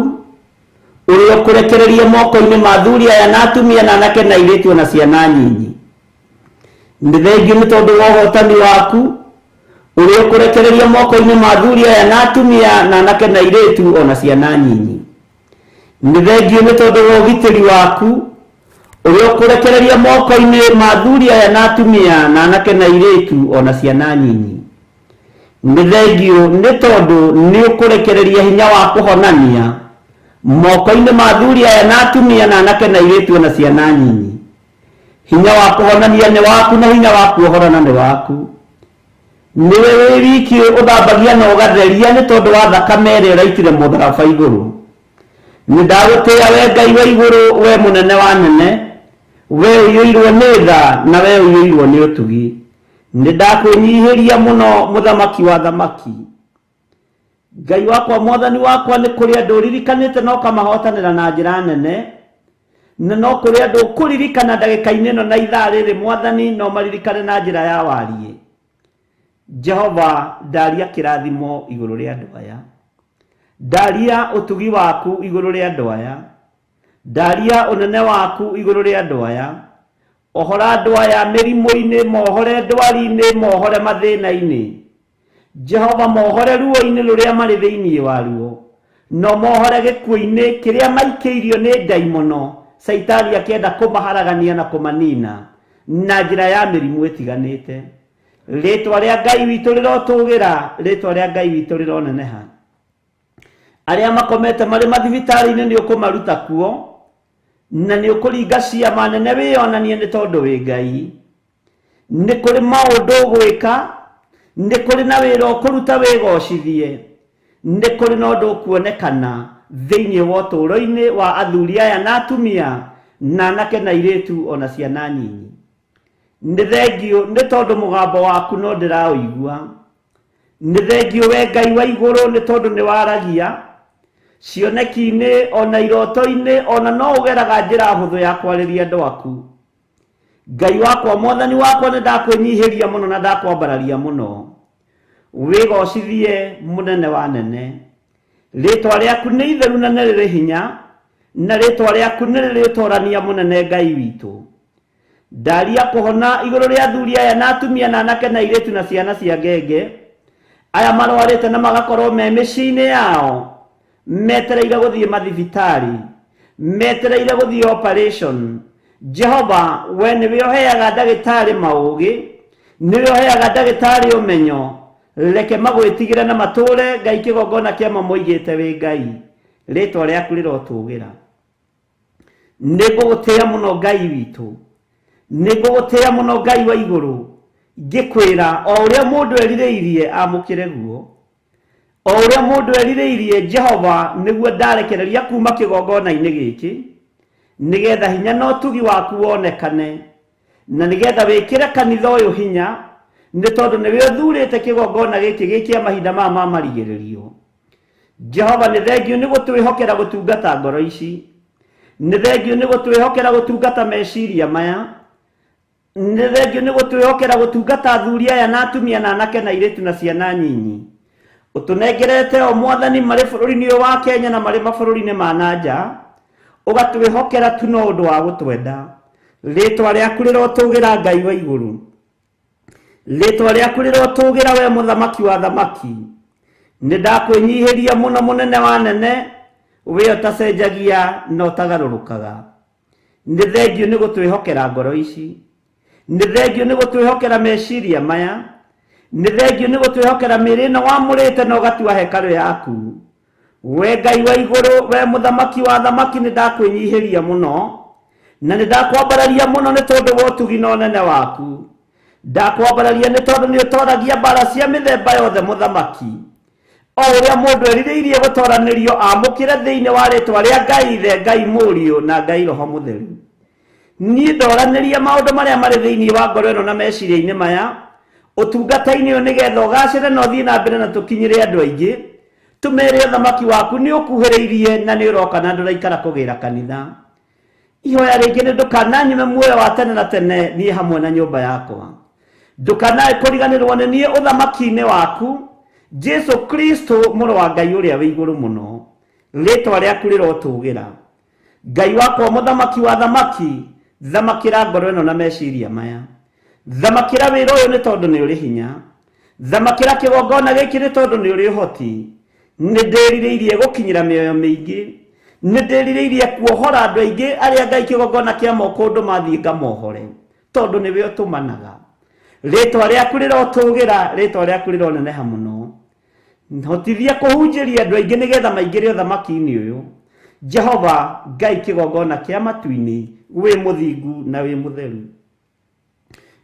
ũrĩa ũkũrekereria moko-inĩ ma athuri aya na atumia na anake na airĩtu ona ciana nyinyi. Nĩ thengiũ nĩ tondũ wa ũhotani waku ũrĩa ũkũrekereria moko-inĩ ma athuri aya na atumia na anake na airĩtu ona ciana nyinyi. Nĩ thengiũ nĩ tondũ wa ũgitĩri waku ũrĩa ũkũrekereria moko-inĩ ma athuri aya na atumia na anake na airĩtu ona ciana nyinyi. Nĩ thengiũ nĩ tondũ nĩ ũkũrekereria hinya wa kũhonania moko-inĩ ma athuri aya na atumia na anake na airĩtu ona ciana nyinyi. Hinya wa kũhonania nĩ waku na hinya wa kuohorana nĩ waku. Nĩwe wĩ wiki ũthambagia na ũgatheria nĩ tondũ wa thakame ĩrĩa ũraitire mũtharaba igũrũ. Nĩ ndagũtĩĩa we Ngai wa igũrũ, we mũnene wa nene, we ũiyũirwo nĩ tha na we ũiyũirwo nĩ ũtugi. Nĩ ndakwĩnyihĩria mũno mũthamaki wa thamaki. Ngai wakwa, mwathani wakwa, nĩ kũrĩ andũ ũririkanĩte na ũkamahotanĩra na njĩra nene, na no kũrĩ andũ ũkũririkana ndagĩka-inĩ ĩno na ithaa rĩrĩ, mwathani, no maririkane na njĩra ya wariĩ. Jehova, ndaria kĩrathimo igũrũ rĩa andũ aya, ndaria ũtugi waku igũrũ rĩa andũ aya, ndaria ũnene waku igũrũ rĩa andũ aya. Ohora andũ aya mĩrimũ-inĩ, mohore ndwari-inĩ, mohore mathĩna-inĩ. Jehova, mohore ruo-inĩ rũrĩa marĩ thĩinĩ waruo, no mohore gĩkuũ-inĩ kĩrĩa maikĩirio nĩ ndaimono, caitani akĩenda kũmaharagania na kũmanina na njĩra ya mĩrimũ ĩtiganĩte. Rĩtwa rĩa Ngai witũ rĩrotũgĩra, rĩtwa rĩa Ngai witũ rĩroneneha. Arĩa makomete marĩ mathibitarĩ-inĩ nĩ ũkũmaruta kuo, na nĩ ũkũringa ciama nene wĩyonanie nĩ tondũ wĩ Ngai. Nĩ kũrĩ maũndũ ũgwĩka, nĩ kũrĩ na wĩra ũkũruta wĩgocithie, nĩ kũrĩ na ũndũ ũkuonekana thĩinĩ wa ũtũũro-inĩ wa athuri aya na atumia na anake na airĩtu ona ciana nyinyi. Nĩ thengiũ nĩ tondũ mũgambo waku no ndĩraũigua. Nĩ thengiũ we Ngai wa igũrũ nĩ tondũ nĩ waragia cioneki-inĩ ona iroto-inĩ, ona no ũgeraga njĩra hũthũ ya kwarĩria andũ aku. Ngai wakwa, mwathani wakwa, nĩ ndakwĩnyihĩria mũno na ndakwambararia mũno. Wĩgocithie mũnene wa nene. Rĩtwa rĩaku nĩ itheru na nĩ rĩrĩ hinya, na rĩtwa rĩaku nĩ rĩrĩũtorania mũnene Ngai witũ. Ndaria kũhona igũrũ rĩa athuri aya na atumia na anake na airĩtu na ciana cia ngenge, aya marwarĩte na magakorwo me mĩciĩ-inĩ yao, metereire gũthiĩ mathibitarĩ, metereire gũthiĩ operation. Jehova, we nĩwe ũheaga ndagĩtarĩ maũgĩ, nĩwe ũheaga ndagĩtarĩ ũmenyo. Reke magwĩtigĩre na matũũre Ngai kĩgongona kĩa mamoigĩte wĩ Ngai. Rĩtwa rĩaku rĩrotũgĩra. Nĩ ngũgũtĩĩa mũno Ngai witũ, nĩ ngũgũtĩĩa mũno Ngai wa igũrũ, ngĩkwĩra o ũrĩa mũndũ erirĩirie amũkĩre guo. O ũrĩa mũndũ erirĩirie Jehova nĩguo ndarekereria kuma kĩgongona-inĩ gĩkĩ, nĩgetha hinya na ũtugi waku wonekane, na nĩgetha wĩkĩre kanitha ũyũ hinya, nĩ tondũ nĩwe ũthurĩte kĩgongona gĩkĩ gĩ kĩa mahinda maya ma marigĩrĩrio. Jehova, nĩ thengiũ nĩ gũtwĩhokera gũtungata ngoro ici, nĩ thengiũ nĩ gũtwĩhokera gũtungata meciria maya, nĩ thengiũ nĩ gũtwĩhokera gũtungata athuri aya na atumia na anake na airĩtu na ciana nyinyi. Ũtũnengerete o mwathani marĩ bũrũri-inĩ ũyũ wa Kenya na marĩ mabũrũri-inĩ ma na nja, ũgatwĩhokera tu no ũndũ wa gũtwenda. Rĩtwa rĩaku rĩrotũgĩra Ngai wa igũrũ, rĩtwa rĩaku rĩrotũgĩra we mũthamaki wa thamaki. Nĩ ndakwĩnyihĩria mũno mũnene wa nene, we ũtacenjagia na ũtagarũrũkaga. Nĩ thengiũ nĩ gũtwĩhokera ngoro ici, nĩ thengiũ nĩ gũtwĩhokera meciria maya, nĩ thengiũ nĩ gũtwĩhokera mĩĩrĩ ĩno wamũrĩte na ũgatua hekarũ yaku. We Ngai wa igũrũ, we mũthamaki wa thamaki, nĩ ndakwĩnyihĩria mũno na nĩ ndakwambararia mũno nĩ tondũ wa ũtugi na ũnene waku. Ndakwambararia nĩ tondũ nĩ ũtoragia mbara cia mĩthemba yothe mũthamaki. O ũrĩa mũndũ erirĩirie gũtoranĩrio amũkĩre thĩinĩ wa rĩtwa rĩa Ngai Ithe, Ngai Mũriũ na Ngai Roho Mũtheru. Niĩ ndoranĩria maũndũ marĩa marĩ thĩinĩ wa ngoro ĩno na meciria-inĩ maya ũtungata-inĩ ũyũ, nĩgetha ũgacĩre na ũthiĩ na mbere na tũkinyĩre andũ aingĩ, tũmere ũthamaki waku nĩ ũkuhĩrĩirie na nĩ ũroka na ndũraikara kũgĩra kanitha. Ihoya rĩngĩ nĩ ndũkananyime muoyo wa tene na tene niĩ hamwe na nyũmba yakwa. Ndũkanae kũriganĩrwo nĩ niĩ ũthamaki-inĩ waku, Jesu Kristo mũrũ wa Ngai ũrĩa wĩ igũrũ mũno. Rĩtwa rĩaku rĩrotũgĩra. Ngai wakwa mũthamaki wa thamaki, thamakĩra ngoro ĩno na meciria maya. Thamakĩra wĩra ũyũ nĩ tondũ nĩ ũrĩ hinya. Thamakĩra kĩgongona gĩkĩ nĩ tondũ nĩ ũrĩ ũhoti. Nĩ ndĩrirĩirie gũkinyĩra mĩoyo mĩingĩ, nĩ ndĩrirĩirie kuohora andũ aingĩ arĩa Ngai kĩgongona kĩa moko ũndũ mathiĩ ngamohore, tondũ nĩwe ũtũmanaga. Rĩtwa rĩaku rĩrotũgĩra, rĩtwa rĩaku rĩroneneha mũno. Hotithia kũhunjĩria andũ aingĩ nĩgetha maingĩre ũthamaki-inĩ ũyũ. Jehova Ngai kĩgongona kĩa matu-inĩ, wĩ mũthingu na wĩ mũtheru,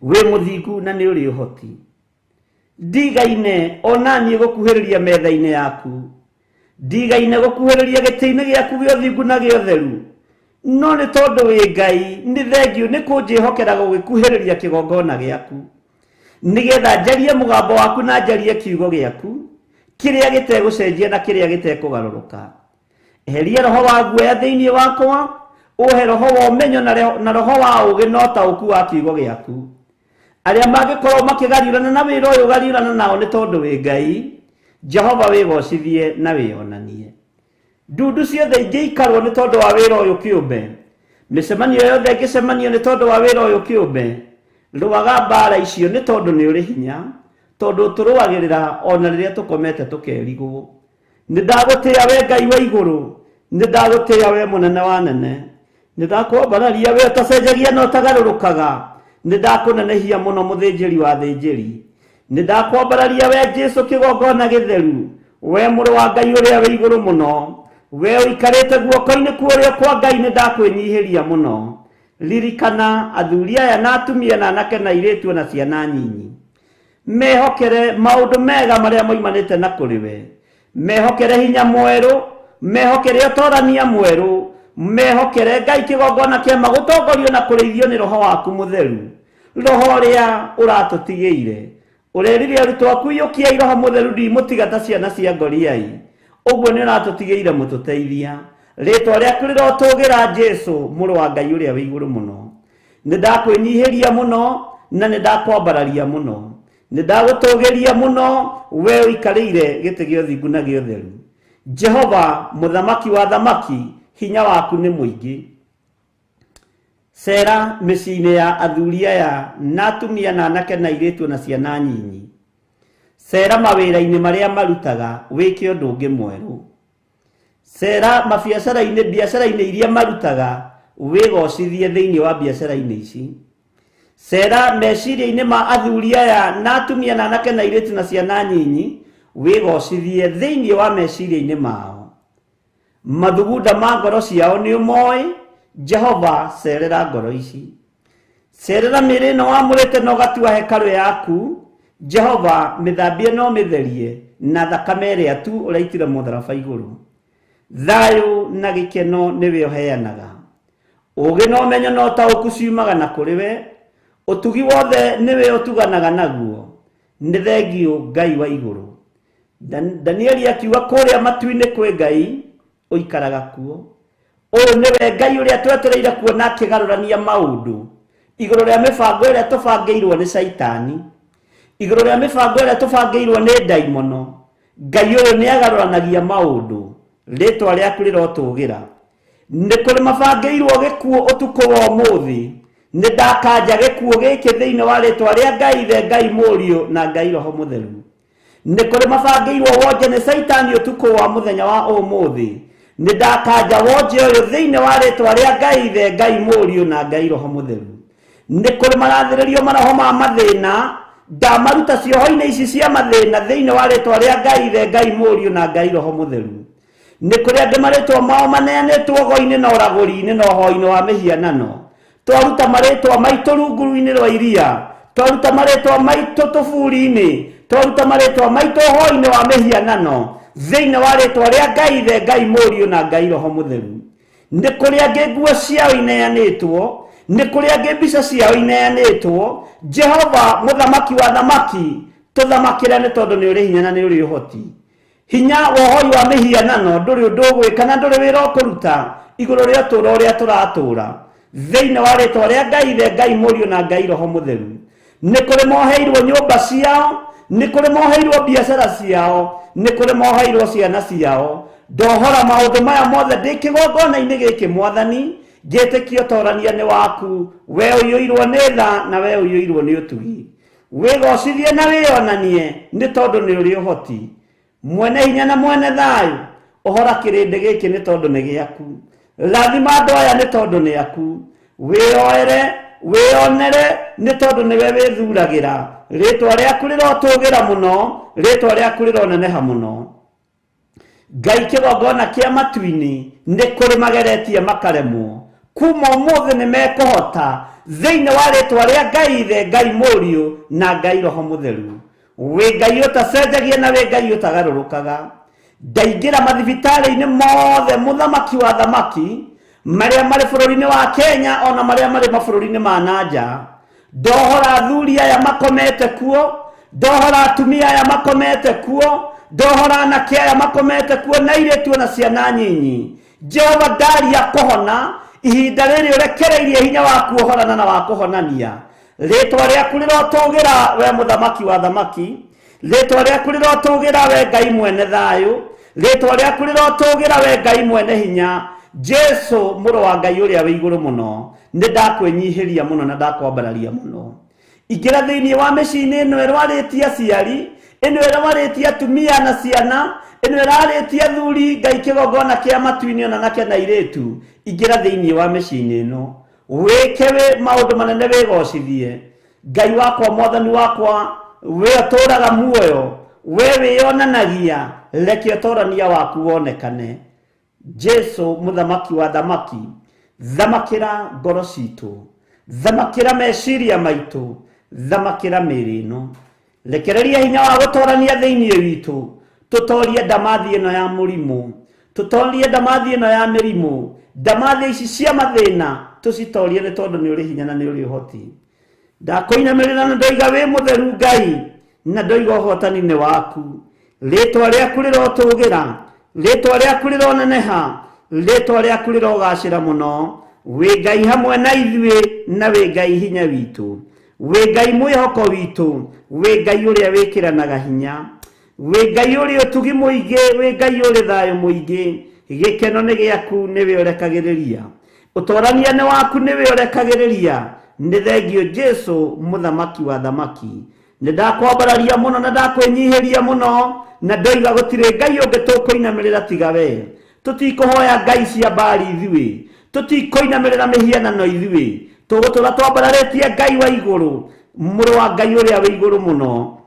wĩ mũthingu na nĩ ũrĩ ũhoti. Ndigaine ona niĩ gũkuhĩrĩria metha-inĩ yaku. Ndigaine gũkuhĩrĩria gĩtĩ-inĩ gĩaku gĩa ũthingu na gĩa ũtheru, no nĩ tondũ wĩ Ngai nĩ thengiũ nĩ kũnjĩhokera gũgĩkuhĩrĩria kĩgongona gĩaku, nĩgetha njarie mũgambo waku na njarie kiugo gĩaku kĩrĩa gĩtegũcenjia na kĩrĩa gĩtekũgarũrũka. Eheria roho wa guoya thĩinĩ wakwa, ũhe roho wa ũmenyo na roho wa ũũgĩ na ũtaũku wa kiugo gĩaku. Arĩa mangĩkorwo makĩgariũrana na wĩra ũyũ gariũrana nao nĩ tondũ wĩ Ngai. Jehova wĩgocithie na wĩonanie. Ndundu ciothe ingĩikarwo nĩ tondũ wa wĩra ũyũ kĩũmbe, mĩcemanio yothe ĩngĩcemanio nĩ tondũ wa wĩra ũyũ kĩũmbe, rũaga mbara icio nĩ tondũ nĩ ũrĩ hinya, tondũ tũrũagĩrĩra ona rĩrĩa tũkomete tũkerigwo. Nĩ ndagũtĩĩa we Ngai wa igũrũ, nĩ ndagũtĩĩa we mũnene wa nene, nĩ ndakwambararia we ũtacenjagia na ũtagarũrũkaga, nĩ ndakũnenehia mũno mũthĩnjĩri wa thĩnjĩri, nĩ ndakwambararia we Jesũ kĩgongona gĩtheru, we mũrũ wa Ngai ũrĩa wĩ igũrũ mũno, we ũikarĩte guoko-inĩ kwa ũrĩo kwa Ngai, nĩ ndakwĩnyihĩria mũno. Ririkana athuri aya na atumia na anake na airĩtu na ciana nyinyi, mehokere maũndũ mega marĩa moimanĩte na kũrĩ we, mehokere hinya mwerũ, mehokere ũtorania mwerũ, mehokere Ngai kĩgongona kĩama gũtongorio na kũrĩithio nĩ roho waku mũtheru, roho ũrĩa ũratũtigĩire. Ũrerire arutwo aku iyũkiai roho mũtheru ndimũtiga ta ciana cia ngoriai, ũguo nĩ ũratũtigĩire mũtũteithia. Rĩtwa rĩaku rĩrotũgĩra Jesũ mũrũ wa Ngai ũrĩa wĩ igũrũ mũno. Nĩ ndakwĩnyihĩria mũno na nĩ ndakwambararia mũno, nĩ ndagũtũgĩria mũno we ũikarĩire gĩtĩ gĩa ũthingu na gĩa ũtheru. Jehova mũthamaki wa thamaki, hinya waku nĩ mũingĩ. Cera mĩciĩ-inĩ ya athuri aya na atumia na anake na airĩtu na ciana nyinyi. Cera mawĩra-inĩ marĩa marutaga wĩke ũndũ ũngĩ mwerũ. Cera mabiacara-inĩ, biacara-inĩ iria marutaga wĩgocithie thĩinĩ wa biacara-inĩ ici. Cera meciria-inĩ ma athuri aya na atumia na anake na airĩtu na ciana nyinyi wĩgocithie thĩinĩ wa meciria-inĩ mao. Mathugunda ma ngoro ciao nĩ ũmoĩ. Jehova cerera ngoro ici, cerera mĩĩrĩ ĩno wamũrĩte na ũgatua hekarũ yaku. Jehova mĩthambie na ũmĩtherie na thakame ĩrĩa tu ũraitire mũtharaba igũrũ. Thayũ na gĩkeno nĩwe ũheanaga, ũũgĩ na ũmenyo na ũtaũku ciumaga na kũrĩ we, ũtugi wothe nĩwe ũtuganaga naguo. Nĩ thengiũ Ngai wa igũrũ. Danieli akiuga kũrĩa matu-inĩ kwĩ Ngai ũikaraga kuo. Ũyũ nĩwe Ngai ũrĩa twetereire kuona akĩgarũrania maũndũ igũrũ rĩa mĩbango ĩrĩa tũbangĩirwo nĩ Caitani, igũrũ rĩa mĩbango ĩrĩa tũbangĩirwo nĩ ndaimono. Ngai ũyũ nĩ agarũranagia maũndũ, rĩtwa rĩaku rĩrotũgĩra. Nĩ kũrĩ mabangĩirwo gĩkuũ ũtukũ wa ũmũthĩ, nĩ ndakanja gĩkuũ gĩkĩ thĩinĩ wa rĩtwa rĩa Ngai Ithe, Ngai Mũriũ na Ngai Roho Mũtheru. Nĩ kũrĩ mabangĩirwo wonje nĩ Caitani ũtukũ wa mũthenya wa ũmũthĩ, nĩ ndakanja wonje ũyũ thĩinĩ wa rĩtwa rĩa Ngai Ithe, Ngai Mũriũ na Ngai Roho Mũtheru. Nĩ kũrĩ marathĩrĩrio maroho ma mathĩna, ndamaruta cioho-inĩ ici cia mathĩna thĩinĩ wa rĩtwa rĩa Ngai Ithe, Ngai Mũriũ na Ngai Roho Mũtheru. Nĩ kũrĩ angĩ marĩtwa mao maneanĩtwo go-inĩ na ũragũri-inĩ na ũhoi-inĩ wa mĩhianano. Twaruta marĩtwa maitũ rungu-inĩ rwa iria, twaruta marĩtwa maitũ tũburi-inĩ, twaruta marĩtwa maitũ ũhoi-inĩ wa mĩhianano thĩinĩ wa rĩtwa rĩa Ngai Ithe, Ngai Mũriũ na Ngai Roho Mũtheru. Nĩ kũrĩ angĩ nguo ciao ineanĩtwo, nĩ kũrĩ angĩ mbica ciao ineanĩtwo. Jehova mũthamaki wa thamaki, tũthamakĩre nĩ tondũ nĩ ũrĩ hinya na nĩ ũrĩ ũhoti. Hinya wa ũhoi wa mĩhianano ndũrĩ ũndũ ũgwĩka na ndũrĩ wĩra ũkũruta igũrũ rĩa ũtũũro ũrĩa tũratũũra thĩinĩ wa rĩtwa rĩa Ngai Ithe, Ngai Mũriũ na Ngai Roho Mũtheru. Nĩ kũrĩ moheirwo nyũmba ciao, nĩ kũrĩ moheirwo biacara ciao, nĩ kũrĩ moheirwo ciana ciao. Ndohora maũndũ maya mothe ndĩ kĩgongona-inĩ gĩkĩ Mwathani, ngĩtĩkia ũtorania nĩ waku, we ũiyũirwo nĩ tha na we ũiyũirwo nĩ ũtugi. Wĩgocithie na wĩonanie nĩ tondũ nĩ ũrĩ ũhoti. Mwene hinya na mwene thayũ, ũhora kĩrĩndĩ gĩkĩ nĩ tondũ nĩ gĩaku. Rathima andũ aya nĩ tondũ nĩ aku. Wĩoere, wĩonere nĩ tondũ nĩwe wĩthuragĩra. Rĩtwa rĩaku rĩrotũgĩra mũno, rĩtwa rĩaku rĩroneneha mũno. Ngai kĩgongona kĩa matu-inĩ nĩ kũrĩ mageretie makaremwo, kuma ũmũthĩ nĩ mekũhota thĩinĩ wa rĩtwa rĩa Ngai Ithe, Ngai Mũriũ na Ngai Roho Mũtheru. Wĩ Ngai ũtacenjagia na wĩ Ngai ũtagarũrũkaga. Ndaingĩra mathibitarĩ-inĩ mothe mũthamaki wa thamaki marĩa marĩ bũrũri-inĩ wa Kenya ona marĩa marĩ mabũrũri-inĩ ma nanja. Ndohora athuri aya makomete kuo, ndohora atumia aya makomete kuo, ndohora anake aya makomete kuo na airĩtu na ciana nyinyi. Jehova ndaria kũhona ihinda rĩrĩ ũrekereirie hinya wa kuohorana na wa kũhonania. Rĩtwa rĩaku rĩrotũgĩra we mũthamaki wa thamaki, rĩtwa rĩaku rĩrotũgĩra we Ngai mwene thayũ, rĩtwa rĩaku rĩrotũgĩra we Ngai mwene hinya. Jesu mũrũ wa Ngai ũrĩa wĩ igũrũ mũno, nĩ ndakwĩnyihĩria mũno na ndakwambararia mũno. Ingĩra thĩinĩ wa mĩciĩ-inĩ ĩno ĩrwarĩtie aciari, ĩno ĩrwarĩtie atumia na ciana, ĩno ĩrarĩtie athuri, Ngai kĩgongona kĩa matu-inĩ ona nake na airĩtu. Ingĩra thĩinĩ wa mĩciĩ-inĩ ĩno wĩke wĩ maũndũ manene, wĩgocithie Ngai wakwa, mwathani wakwa, we ũtũũraga muoyo, we wĩyonanagia, reke ũtũũrania waku wonekane. Jesu mũthamaki wa thamaki, thamakĩra ngoro citũ, thamakĩra meciria maitũ, thamakĩra mĩĩrĩ ĩno. Rekereria hinya wa gũtũũrania thĩinĩ witũ, tũtorie ndamathi ĩno ya mũrimũ, tũtorie ndamathi ĩno ya mĩrimũ, ndamathi ici cia mathĩna tũcitorie nĩ tondũ nĩ ũrĩ hinya na nĩ ũrĩ ũhoti. Ndakũinamĩrĩra na ndoiga wĩ mũtheru Ngai, na ndoiga ũhotani nĩ waku. Rĩtwa rĩaku rĩrotũgĩra, rĩtwa rĩaku rĩroneneha, rĩtwa rĩaku rĩrogacĩra mũno. Wĩ Ngai hamwe na ithuĩ na wĩ Ngai hinya witũ, wĩ Ngai mwĩhoko witũ, wĩ Ngai ũrĩa wĩkĩranaga hinya, wĩ Ngai ũrĩ ũtugi mũingĩ, wĩ Ngai ũrĩ thayũ mũingĩ. Gĩkeno nĩ gĩaku, nĩwe ũrekagĩrĩria, ũtorania nĩ waku, nĩwe ũrekagĩrĩria. Nĩ thengio Jesu mũthamaki wa thamaki. Nĩ ndakwambararia mũno na ndakwĩnyihĩria mũno, na ndoiga gũtirĩ Ngai ũngĩ tũkũinamĩrĩra tiga we. Tũtikũhoya ngai cia Baali ithuĩ, tũtikũinamĩrĩra mĩhianano ithuĩ, tũgũtũra twambararĩtie Ngai wa igũrũ, mũrũ wa Ngai ũrĩa wĩ igũrũ mũno.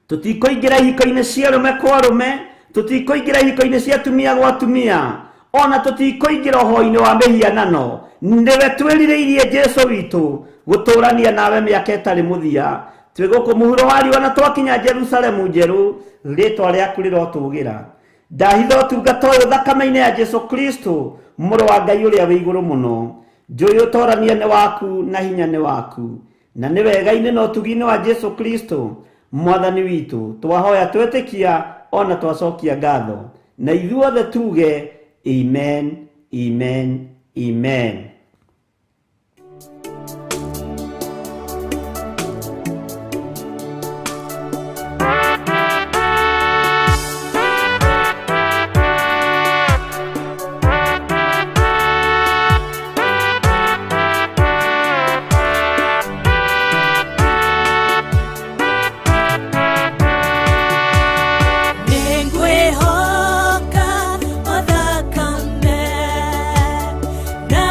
Tũtikũingĩra ihiko-inĩ cia arũme kwa arũme, tũtikũingĩra ihiko-inĩ cia atumia gwa atumia, ona tũtikũingĩra ũhoi-inĩ wa mĩhianano. Nĩwe twĩrirĩirie Jesu witũ gũtũũrania nawe mĩaka ĩtarĩ mũthia. Twĩ gũkũ mũhuro wa riũa na twakinya Jerusalemu njerũ, rĩtwa rĩaku rĩrotũgĩra. Ndahitha ũtungata ũyũ thakame-inĩ ya Jesu Kristo mũrũ wa Ngai ũrĩa wĩ igũrũ mũno. Njũĩ ũtorania nĩ waku na hinya nĩ waku, na nĩ wega-inĩ na ũtugi-inĩ wa Jesu Kristo mwathani witũ twahoya twetĩkia ona twacokia ngatho, na ithuothe tuge amen, amen, amen. Nĩngwĩhoka o thakame na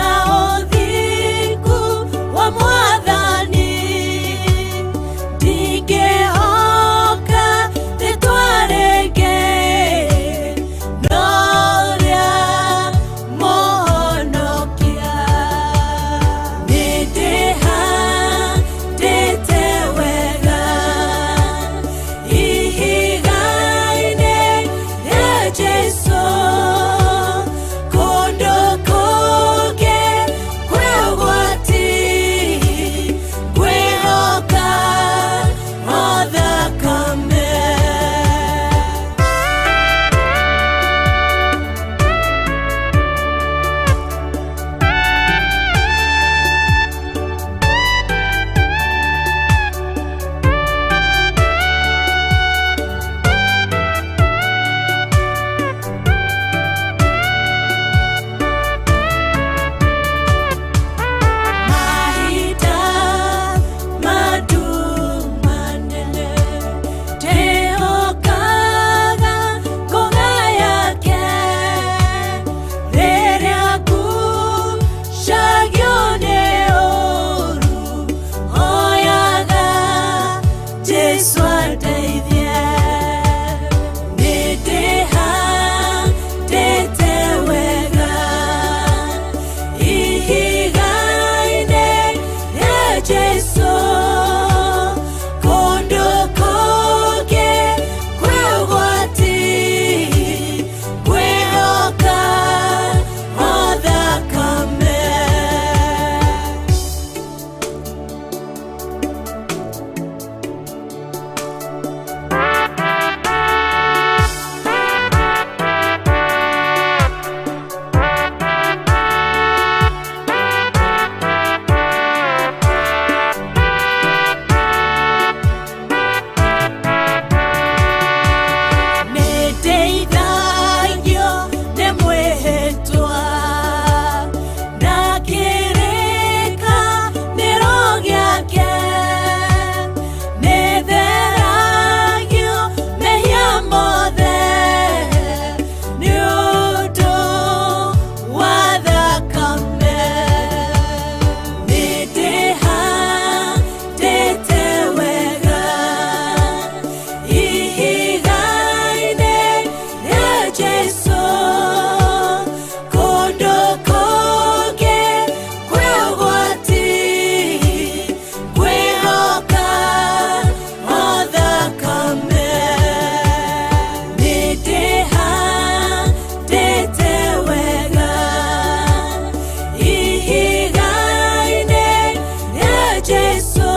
Jesu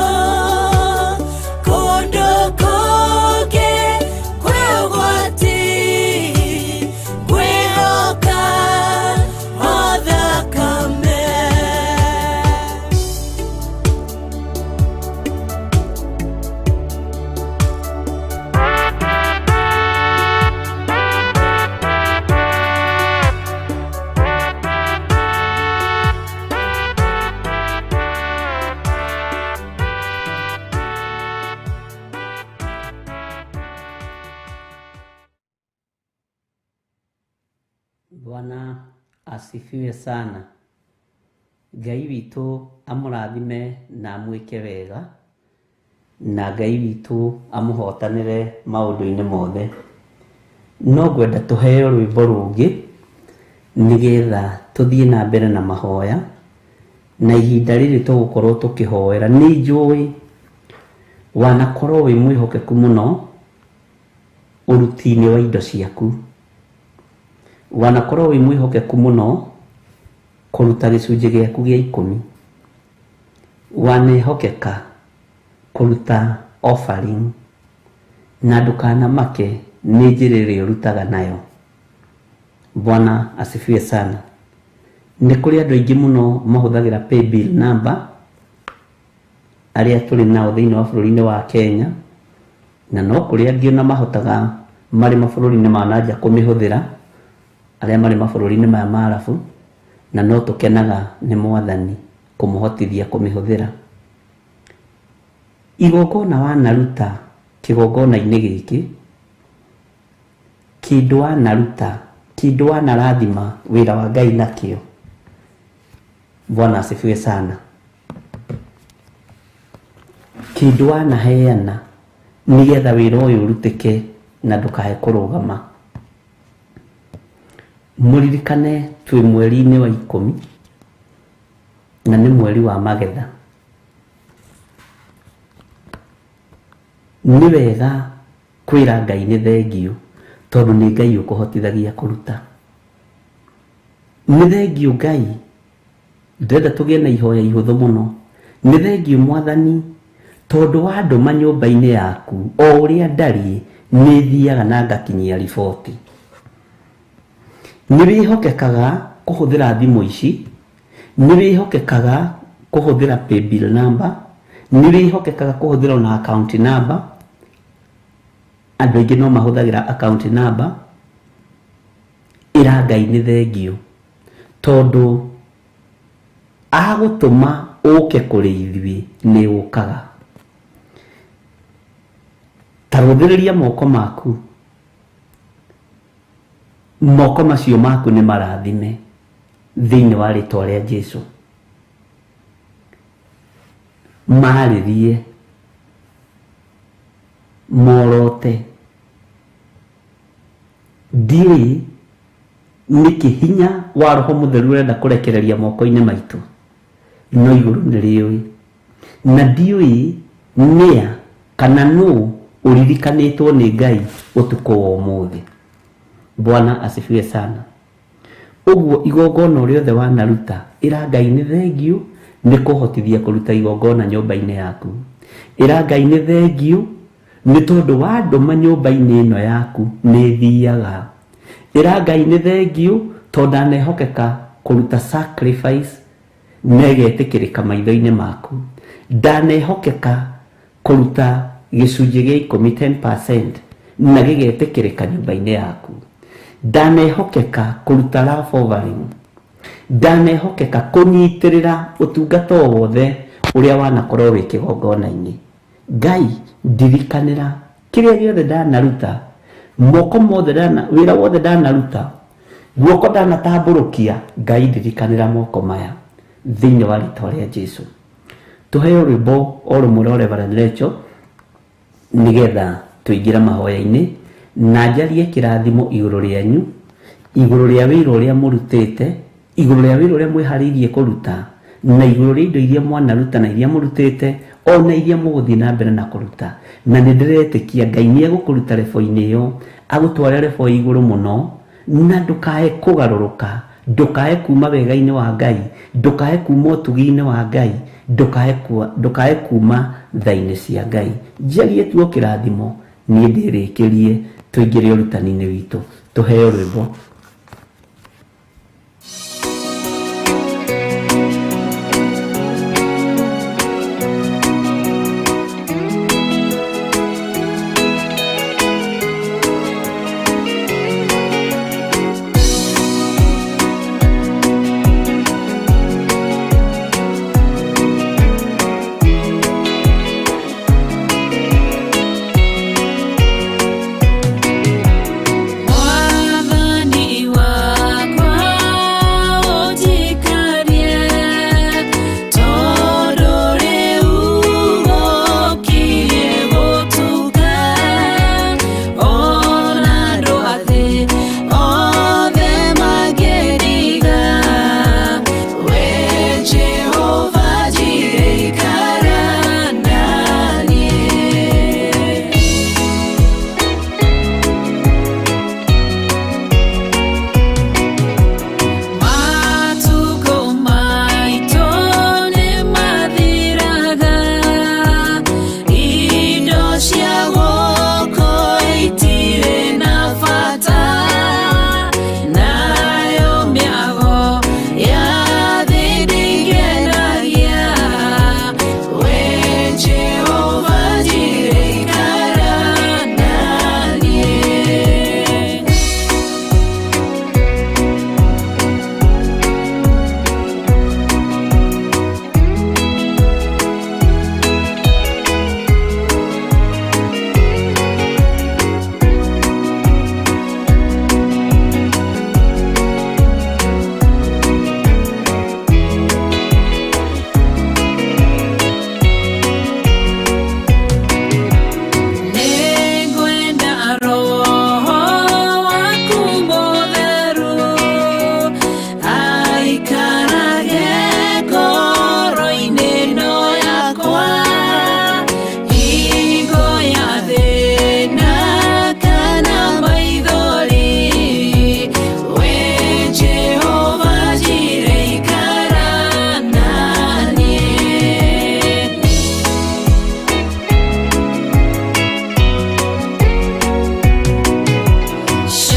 kũndũ kũngĩ kwĩ ũgwati ngwĩhoka o thakame. Bwana asifiwe sana. Ngai witũ amũrathime na amwĩke wega, na Ngai witũ amũhotanĩre maũndũ-inĩ mothe. No ngwenda tũheo rwĩmbo rũngĩ nĩgetha tũthiĩ na mbere na mahoya, na ihinda rĩrĩ tũgũkorwo tũkĩhoera. Nĩ njũĩ wanakorwo wĩ mwĩhokeku mũno ũruti-inĩ wa indo ciaku, wanakorwo wĩ mwĩhokeku mũno kũruta gĩcunjĩ gĩaku gĩa 10, wanehokeka kũruta offering, na ndũkanamake nĩ njĩra ĩrĩa ũrutaga nayo. Bwana asifiwe sana. Nĩ kũrĩ andũ aingĩ mũno mahũthagĩra paybill number arĩa tũrĩ nao thĩinĩ wa bũrũri-inĩ wa Kenya, na no kũrĩ angĩ ona mahotaga marĩ mabũrũri-inĩ ma na nja kũmĩhũthĩra, arĩa marĩ mabũrũri-inĩ maya ma Arabu, na no tũkenaga nĩ Mwathani kũmũhotithia kũmĩhũthĩra. Igongona wanaruta kĩgongona-inĩ gĩkĩ, kĩndũ wanaruta, kĩndũ wanarathima wĩra wa Ngai nakĩo. Bwana asifiwe sana. Kĩndũ wanaheana nĩgetha wĩra ũyũ ũrutĩke na ndũkae kũrũgama. Mũririkane twĩ mweri-inĩ wa 10 na nĩ mweri wa magetha. Nĩ wega kwĩra Ngai nĩ thengiũ, tondũ nĩ Ngai ũkũhotithagia kũruta. Nĩ thengiũ Ngai, ndĩrenda tũgĩe na ihoya ihũthũ mũno. Nĩ thengiũ Mwathani, tondũ wandũma nyũmba-inĩ yaku o ũrĩa ndariĩ, nĩ thiaga na ngakinyia riboti. Nĩ wĩhokekaga kũhũthĩra thimũ ici, nĩ wĩhokekaga kũhũthĩra paybill number, nĩ wĩhokekaga kũhũthĩra ona account number. Andũ aingĩ no mahũthagĩra account number. Ĩra Ngai nĩ thengiũ, tondũ agũtũma ũke kũrĩ ithuĩ nĩ ũkaga. Ta rũthĩrĩria moko maku, moko macio maku nĩ marathime thĩinĩ wa rĩtwa rĩa Jesu. Marĩrie, morote, ndiũĩ nĩkĩ hinya wa Roho Mũtheru ũrenda kũrekereria moko-inĩ maitũ, no igũrũ nĩ rĩũĩ, na ndiũĩ nĩa kana nũ ũririkanĩtwo nĩ Ngai ũtukũ wa ũmũthĩ. Bwana asifiwe sana. Ũguo igongona rĩothe wanaruta, ĩra Ngai nĩ thengiũ nĩ kũhotithia kũruta igongona nyũmba-inĩ yaku. Ĩra Ngai nĩ thengiũ nĩ tondũ wandũma nyũmba-inĩ ĩno yaku nĩ thiaga. Ĩra Ngai nĩ thengiũ tondũ ndanehokeka kũruta sacrifice na ĩgetĩkĩrĩka maitho-inĩ maku. Ndanehokeka kũruta gĩcunjĩ gĩa 10, 10% na gĩgetĩkĩrĩka nyũmba-inĩ yaku. Ndanehokeka kũruta love offering. Ndanehokeka kũnyitĩrĩra ũtungata o wothe ũrĩa wanakorwo wĩ kĩgongona-inĩ. Ngai ndirikanĩra kĩrĩa gĩothe ndanaruta, moko mothe wĩra wothe ndanaruta, guoko ndanatambũrũkia, Ngai ndirikanĩra moko maya thĩinĩ wa rĩtwa rĩa Jesu. Tũheo rwĩmbo o rũmwe rwa Reverend Rachel nĩgetha tũingĩre mahoya-inĩ na njarie kĩrathimo igũrũ rĩanyu, igũrũ rĩa wĩra ũrĩa mũrutĩte, igũrũ rĩa wĩra ũrĩa mwĩharĩirie kũruta, na igũrũ rĩa indo iria mwanaruta na iria mũrutĩte, ona iria mũgũthiĩ na mbere na kũruta. Na nĩ ndĩretĩkia Ngai nĩ egũkũruta rebo-inĩ ĩyo, agũtware rebo igũrũ mũno, na ndũkae kũgarũrũka, ndũkae kuma wega-inĩ wa Ngai, ndũkae kuma ũtugi-inĩ wa Ngai. Ndukae kuma tha-inĩ cia Ngai. Njarie tu o kĩrathimo, niĩ ndĩrĩkĩrie tũingĩre ũrutani-inĩ witũ, tũheo rwĩmbo. Mwathani wakwa ũnjikarie, tondũ rĩu gũkirie gũtuka, ona andũ a thĩ othe mangĩriga, we Jehova ndirĩ ikara na niĩ. Matukũ maitũ nĩmathiraga, indo cia gũkũ itirĩ na bata, nayo mĩago ya thĩ ndĩngenagia, we Jehova ndirĩ ikara na niĩ. Nĩngwenda Roho waku mũtheru aikarage ngoro-inĩ ĩno yakwa, hingo ya thĩna kana maithori, we Jehova ndirĩ ikara na niĩ.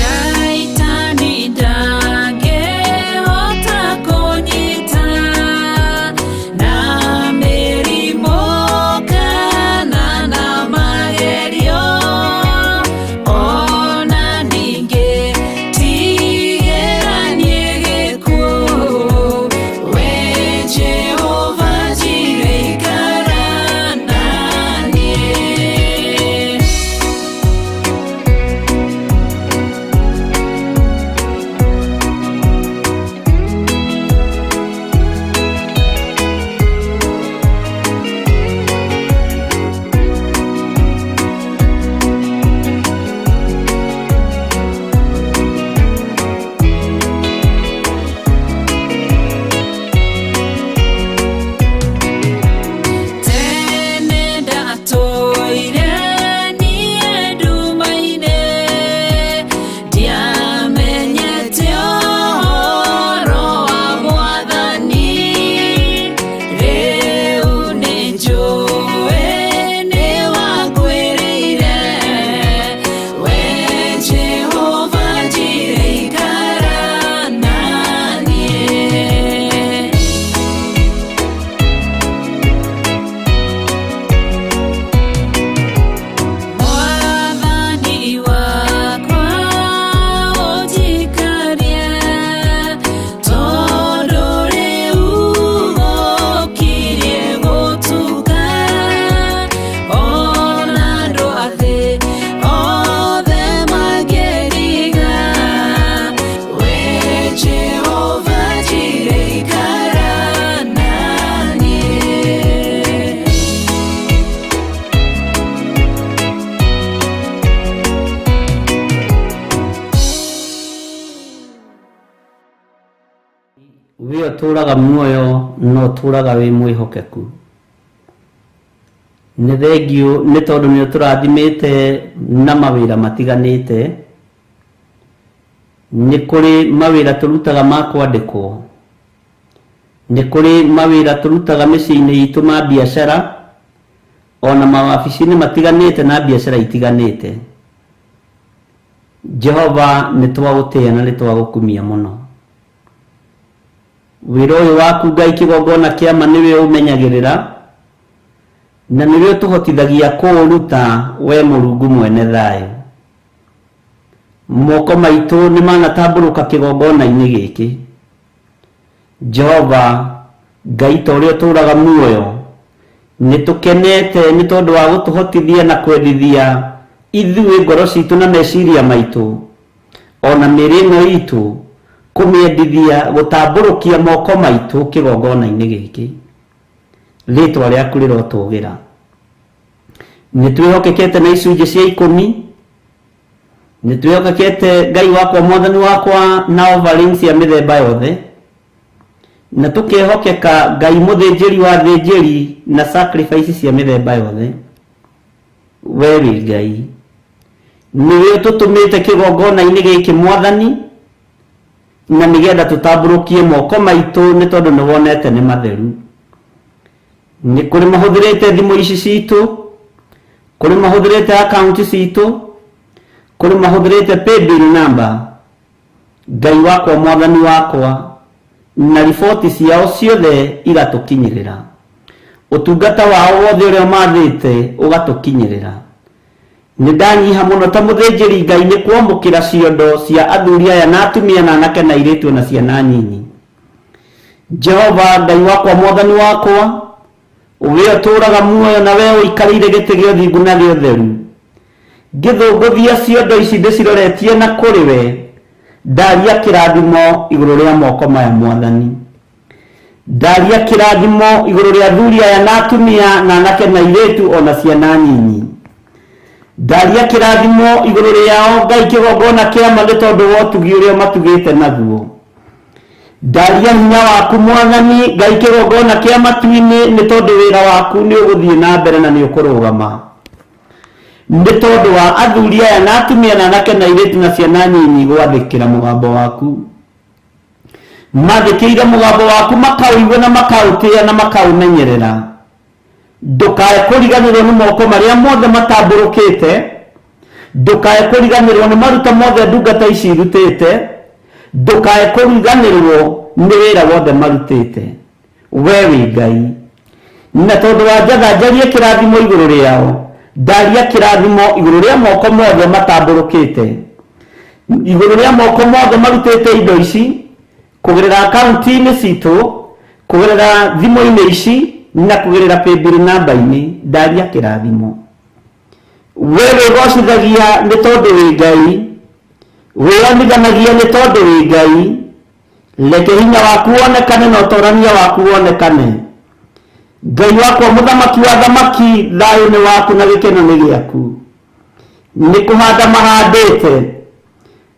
Shaitani ndangĩhota kũnyita na mĩrimũ kana na magerio, ona ningĩ tigĩranie gĩkuũ, we Jehova ndirĩ ikara na niĩ. Tene ndatũire niĩ nduma-inĩ, ndiamenyete ũhoro wa Mwathani, rĩu nĩnjũĩ nĩwanguĩrĩire, we Jehova ndirĩ ikara na niĩ. Mwathani wakwa ũnjikarie, tondũ rĩu gũkirie gũtuka, ona andũ a thĩ othe mangĩriga, we Jehova ndirĩ ikara na niĩ. We ũtũraga muoyo no ũtũraga wĩ mwĩhokeku. Nĩ thengiũ nĩ tondũ nĩ ũtũrathimĩte na mawĩra matiganĩte. Nĩ kũrĩ mawĩra tũrutaga ma kwandĩkwo, Nĩ kũrĩ mawĩra tũrutaga mĩciĩ-inĩ itũ ma biacara ona mawabici-inĩ matiganĩte na biacara itiganĩte. Jehova nĩ twagũtĩĩa na nĩ twagũkumia mũno. Wĩra ũyũ waku Ngai kĩgongona kĩa ma nĩwe ũmenyagĩrĩra na nĩwe ũtũhotithagia kũũruta we Mũrungu mwene thayũ. Moko maitũ nĩ manatambũrũka kĩgongona-inĩ gĩkĩ. Jehova Ngai ta ũrĩa ũtũũraga muoyo, nĩ tũkenete nĩ tondũ wa gũtũhotithia na kwendithia ithuĩ ngoro citũ na meciria maitũ ona mĩĩrĩ ĩno itũ kũmĩendithia gũtambũrũkia moko maitũ kĩgongona-inĩ gĩkĩ. Rĩtwa rĩaku rĩrotũgĩra. Nĩ twĩhokekete na icunjĩ cia ikũmi, nĩ twĩhokekete Ngai wakwa mwathani wakwa na offerings cia mĩthemba yothe, na tũkehokeka Ngai mũthĩnjĩri wa thĩnjĩri na sacrifice cia mĩthemba yothe. We wĩ Ngai, nĩwe ũtũtũmĩte kĩgongona-inĩ gĩkĩ mwathani, na nĩgetha tũtambũrũkie moko maitũ nĩ tondũ nĩ wonete nĩ matheru. Nĩ kũrĩ mahũthĩrĩte thimũ ici citũ, kũrĩ mahũthĩrĩte akaunti citũ, kũrĩ mahũthĩrĩte paybill number. Ngai wakwa mwathani wakwa, na riboti ciao ciothe igatũkinyĩrĩra. Ũtungata wao wothe ũrĩa ũmathĩte ũgatũkinyĩrĩra. Nĩ ndanyiha mũno ta mũthĩnjĩri Ngai nĩ kwamũkĩra ciondo cia athuri aya na atumia na anake na airĩtu na ciana nyinyi. Jehova Ngai wakwa mwathani wakwa, we ũtũũraga muoyo na we ũikarĩire gĩtĩ gĩa ũthingu na gĩa ũtheru, ngĩthũngũthia ciondo ici ndĩciroretie na kũrĩ we, ndaria kĩrathimo igũrũ rĩa moko maya mwathani. Ndaria kĩrathimo igũrũ rĩa athuri aya na atumia na anake na airĩtu ona ciana nyinyi. Ndaria kĩrathimo igũrũ rĩao Ngai kĩgongona kĩa ma nĩ tondũ wa ũtugi ũrĩa ũmatugĩte naguo. Ndaria hinya waku mwathani Ngai kĩgongona kĩa matu-inĩ nĩ tondũ wĩra waku nĩ ũgũthiĩ na mbere na nĩ ũkũrũgama. Nĩ tondũ wa athuri aya na atumia na anake na airĩtu na ciana nyinyi gwathĩkĩra mũgambo waku. Mathĩkĩire mũgambo waku makaũigua na makaũtĩĩa na makaũmenyerera. Ndũkae kũriganĩrwo nĩ moko marĩa mothe matambũrũkĩte, ndũkae kũriganĩrwo nĩ maruta mothe ndungata ici irutĩte, ndũkae kũriganĩrwo nĩ wĩra wothe marutĩte. We wĩ Ngai. Na tondũ wa njatha njarie kĩrathimo igũrũ rĩao, ndaria kĩrathimo igũrũ rĩa moko mothe matambũrũkĩte, igũrũ rĩa moko mothe marutĩte indo ici, kũgerera akaunti-inĩ citũ, kũgerera thimũ-inĩ ici, na kũgerera paybill namba-inĩ, ndaria kĩrathimo. We wĩgocithagia nĩ tondũ wĩ Ngai, wĩonithanagia nĩ tondũ wĩ Ngai, reke hinya waku wonekane na ũtorania waku wonekane. Ngai wakwa mũthamaki wa thamaki, thayũ nĩ waku na gĩkeno nĩ gĩaku. Nĩ kũhanda mahandĩte,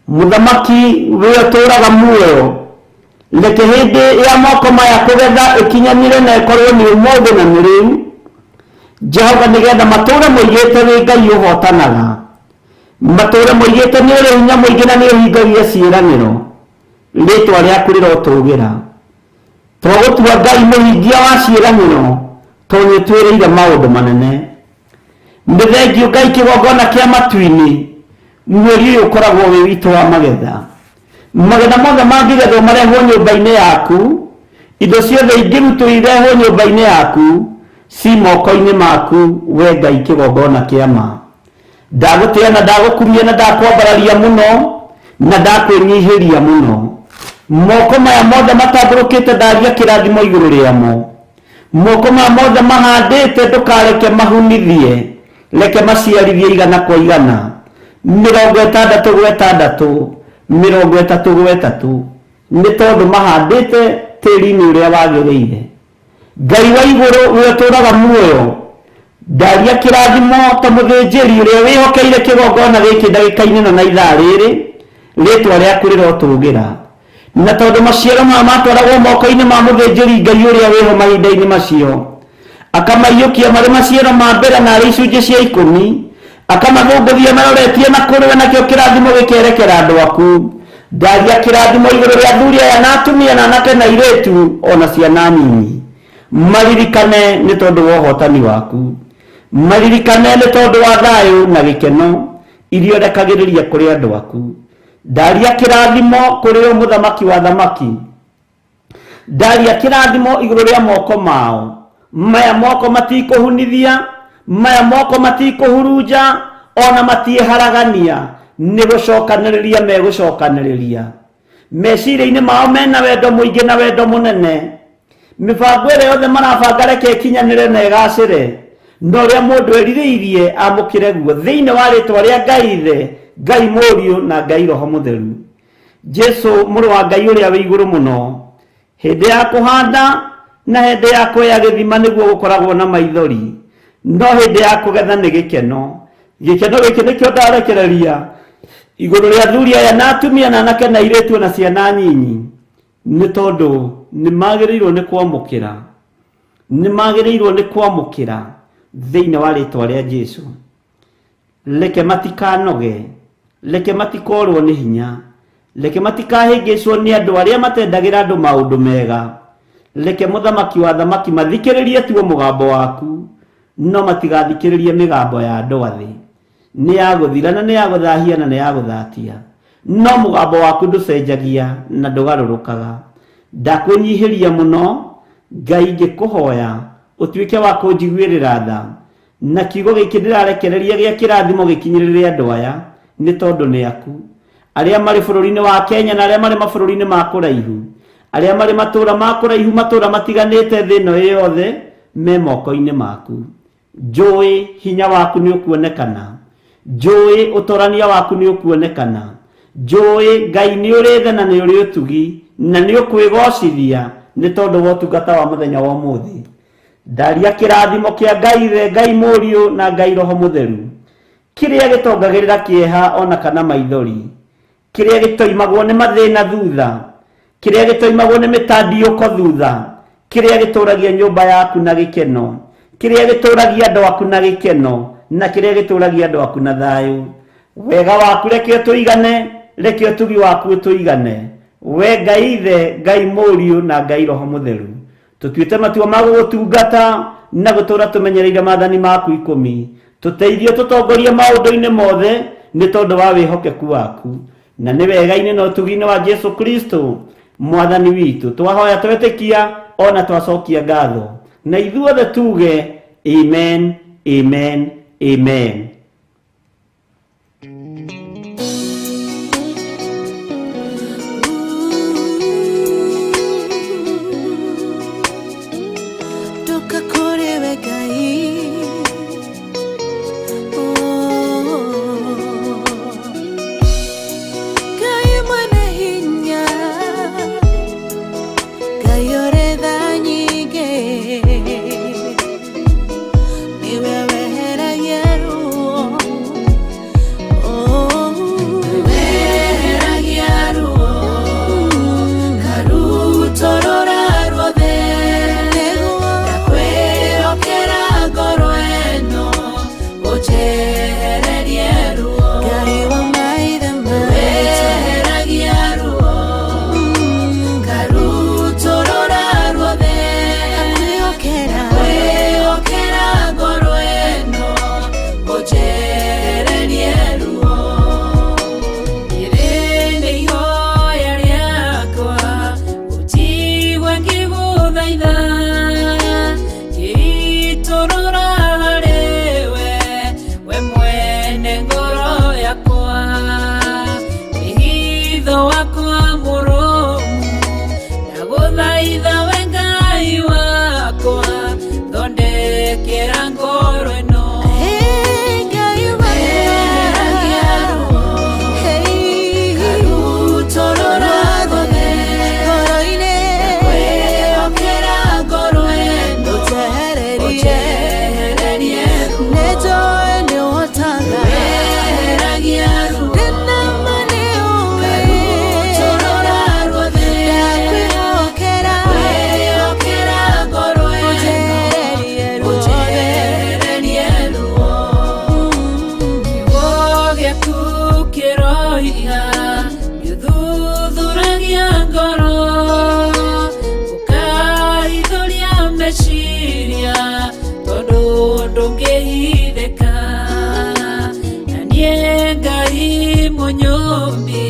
mũthamaki we ũtũũraga muoyo, reke hĩndĩ ya moko maya kũgetha ĩkinyanĩre na ĩkorwo nĩ ũmũthĩ na nĩ rĩu. Jehova, nĩgetha matũũre moigĩte wĩ Ngai ũhotanaga, matũũre moigĩte nĩ ũrĩ hinya mũingĩ na nĩ ũhingagia ciĩranĩro. Rĩtwa rĩaku rĩrotũgĩra. Twagũtua Ngai mũhingia wa ciĩranĩro, tondũ nĩ ũtwĩrĩire maũndũ manene. Nĩ thengiũ Ngai kĩgongona kĩa matu-inĩ, mweri ũyũ ũkoragwo wĩ witũ wa magetha. Magetha mothe mangĩgethwo marehwo nyũmba-inĩ yaku, indo ciothe ingĩrutwo irehwo nyũmba-inĩ yaku, ci moko-inĩ maku we Ngai kĩgongona kĩa ma. Ndagũtĩĩa na ndagũkumia na ndakwambararia mũno na ndakwĩnyihĩria mũno. Moko maya mothe matambũrũkĩte ndaria kĩrathimo igũrũ rĩamo. Moko maya mothe mahandĩte ndũkareke mahunithie, reke maciarithie igana kwa igana, 60 gwa 60, 30 gwa 3, nĩ tondũ mahandĩte tĩri-inĩ ũrĩa wagĩrĩire. Ngai wa igũrũ we ũtũũraga muoyo, ndaria kĩrathimo ta mũthĩnjĩri ũrĩa wĩhokeire kĩgongona gĩkĩ ndagĩka-inĩ ĩno na ithaa rĩrĩ, rĩtwa rĩaku rĩrotũgĩra. Na tondũ maciaro maya matwaragwo moko-inĩ ma mũthĩnjĩri Ngai ũrĩa wĩho mahinda-inĩ macio, akamaiyũkia marĩ maciaro ma mbere na arĩ icunjĩ cia ikũmi, akamathũngũthia maroretie na kũrĩ we, nakĩo kĩrathimo gĩkerekera andũ aku. Ndaria kĩrathimo igũrũ rĩa athuri aya na atumia na anake na airĩtu ona ciana nini. Maririkane nĩ tondũ wa ũhotani waku, maririkane nĩ tondũ wa thayũ na gĩkeno iria ũrekagĩrĩria kũrĩ andũ aku. Ndaria kĩrathimo kũrĩ o mũthamaki wa thamaki. Ndaria kĩrathimo igũrũ rĩa moko mao. Maya moko matikũhunithia, maya moko matikũhurunja, ona matiĩharagania, nĩ gũcokanĩrĩria megũcokanĩrĩria. Meciria-inĩ mao mena wendo mũingĩ na wendo mũnene. Mĩbango ĩrĩa yothe marabanga reke ĩkinyanĩre na ĩgacĩre, na ũrĩa mũndũ erirĩirie amũkĩre guo, thĩinĩ wa rĩtwa rĩa Ngai Ithe, Ngai Mũriũ na Ngai Roho Mũtheru. Jesu mũrũ wa Ngai ũrĩa wĩ igũrũ mũno, hĩndĩ ya kũhanda na hĩndĩ ya kweya gĩthima nĩguo gũkoragwo na maithori, no hĩndĩ ya kũgetha nĩ gĩkeno. Gĩkeno gĩkĩ nĩkĩo ndarekereria igũrũ rĩa athuri aya na atumia na anake na airĩtu na ciana nyinyi, nĩ tondũ nĩ magĩrĩirwo nĩ kwamũkĩra, nĩ magĩrĩirwo nĩ kwamũkĩra thĩinĩ wa rĩtwa rĩa Jesu. Reke matikanoge, reke matikorwo nĩ hinya, reke matikahĩngĩcwo nĩ andũ arĩa matendagĩra andũ maũndũ mega. Reke mũthamaki wa thamaki mathikĩrĩrie tuo mũgambo waku, no matigathikĩrĩrie mĩgambo ya andũ a thĩ. Nĩ ya gũthira na nĩ ya gũthahia na nĩ ya gũthatia, no mũgambo waku ndũcenjagia na ndũgarũrũkaga. Ndakwĩnyihĩria mũno Ngai, ngĩkũhoya ũtuĩke wa kũnjiguĩrĩra tha, na kiugo gĩkĩ ndĩrarekereria gĩa kĩrathimo gĩkinyĩrĩre andũ aya, nĩ tondũ nĩ aku. Arĩa marĩ bũrũri-inĩ wa Kenya na arĩa marĩ mabũrũri-inĩ ma kũraihu, arĩa marĩ matũũra ma kũraihu, matũũra matiganĩte thĩ ĩno yothe, me moko-inĩ maku. Njũĩ hinya waku nĩ ũkuonekana, njũĩ ũtorania waku nĩ ũkuonekana, njũĩ Ngai nĩ ũrĩ tha na nĩ ũrĩ ũtugi na nĩ ũkwĩgocithia nĩ tondũ wa ũtungata wa mũthenya wa ũmũthĩ. Ndaria kĩrathimo kĩa Ngai Ithe, Ngai Mũriũ na Ngai Roho Mũtheru, kĩrĩa gĩtongagĩrĩra kĩeha ona kana maithori, kĩrĩa gĩtoimagwo nĩ mathĩna thutha, kĩrĩa gĩtoimagwo nĩ mĩtandiũko thutha, kĩrĩa gĩtũragia nyũmba yaku na gĩkeno, kĩrĩa gĩtũragia andũ aku na gĩkeno, na kĩrĩa gĩtũragia andũ aku na thayũ. Wega waku reke ũtũigane, reke ũtugi waku ũtũigane. We Ngai Ithe, Ngai Mũriũ na Ngai Roho Mũtheru, tũtuĩte matua ma gũgũtungata na gũtũũra tũmenyereire maathani maku ikũmi. Tũteithie tũtongorie maũndũ-inĩ mothe nĩ tondũ wa wĩhokeku waku, na nĩ wega-inĩ na ũtugi-inĩ wa Jesu Kristo mwathani witũ. Twahoya twetĩkia ona twacokia ngatho, na ithuothe tuge amen, amen, amen. Ndoka kũrĩ we Ngai. Oh. Ngai mwene hinya, Ngai ũrĩ tha nyingĩ, nĩwe weheragia ruo. Oh. Weheragia ruo, karutorora ruothe, ndakwĩhokera ngoro ĩno, ũnjehererie ruo. Ngai wa maithe maitũ, weheragia ruo, karutorora ruothe, ndakwĩhokera ngoro ĩno, ũnjehererie ruo. Rĩrĩ nĩ ihoya rĩakwa, ũnjigue ngĩgũthaitha, ngĩitũrũra harĩwe, we mwene ngoro yakwa. Wĩhitho wakwa mũrũmu, ndagũthaitha we Ngai wakwa, thondekera ngoro ĩno. Weheragia ruo, karutorora ruothe, ndakwĩhokera ngoro ĩno, ũnjehererie ruo. Weheragia ruo, karutorora ruothe, ndakwĩhokera ngoro ĩno, ũnjehererie ruo. Ndũngĩhithĩka na niĩ Ngai mũnyũmbi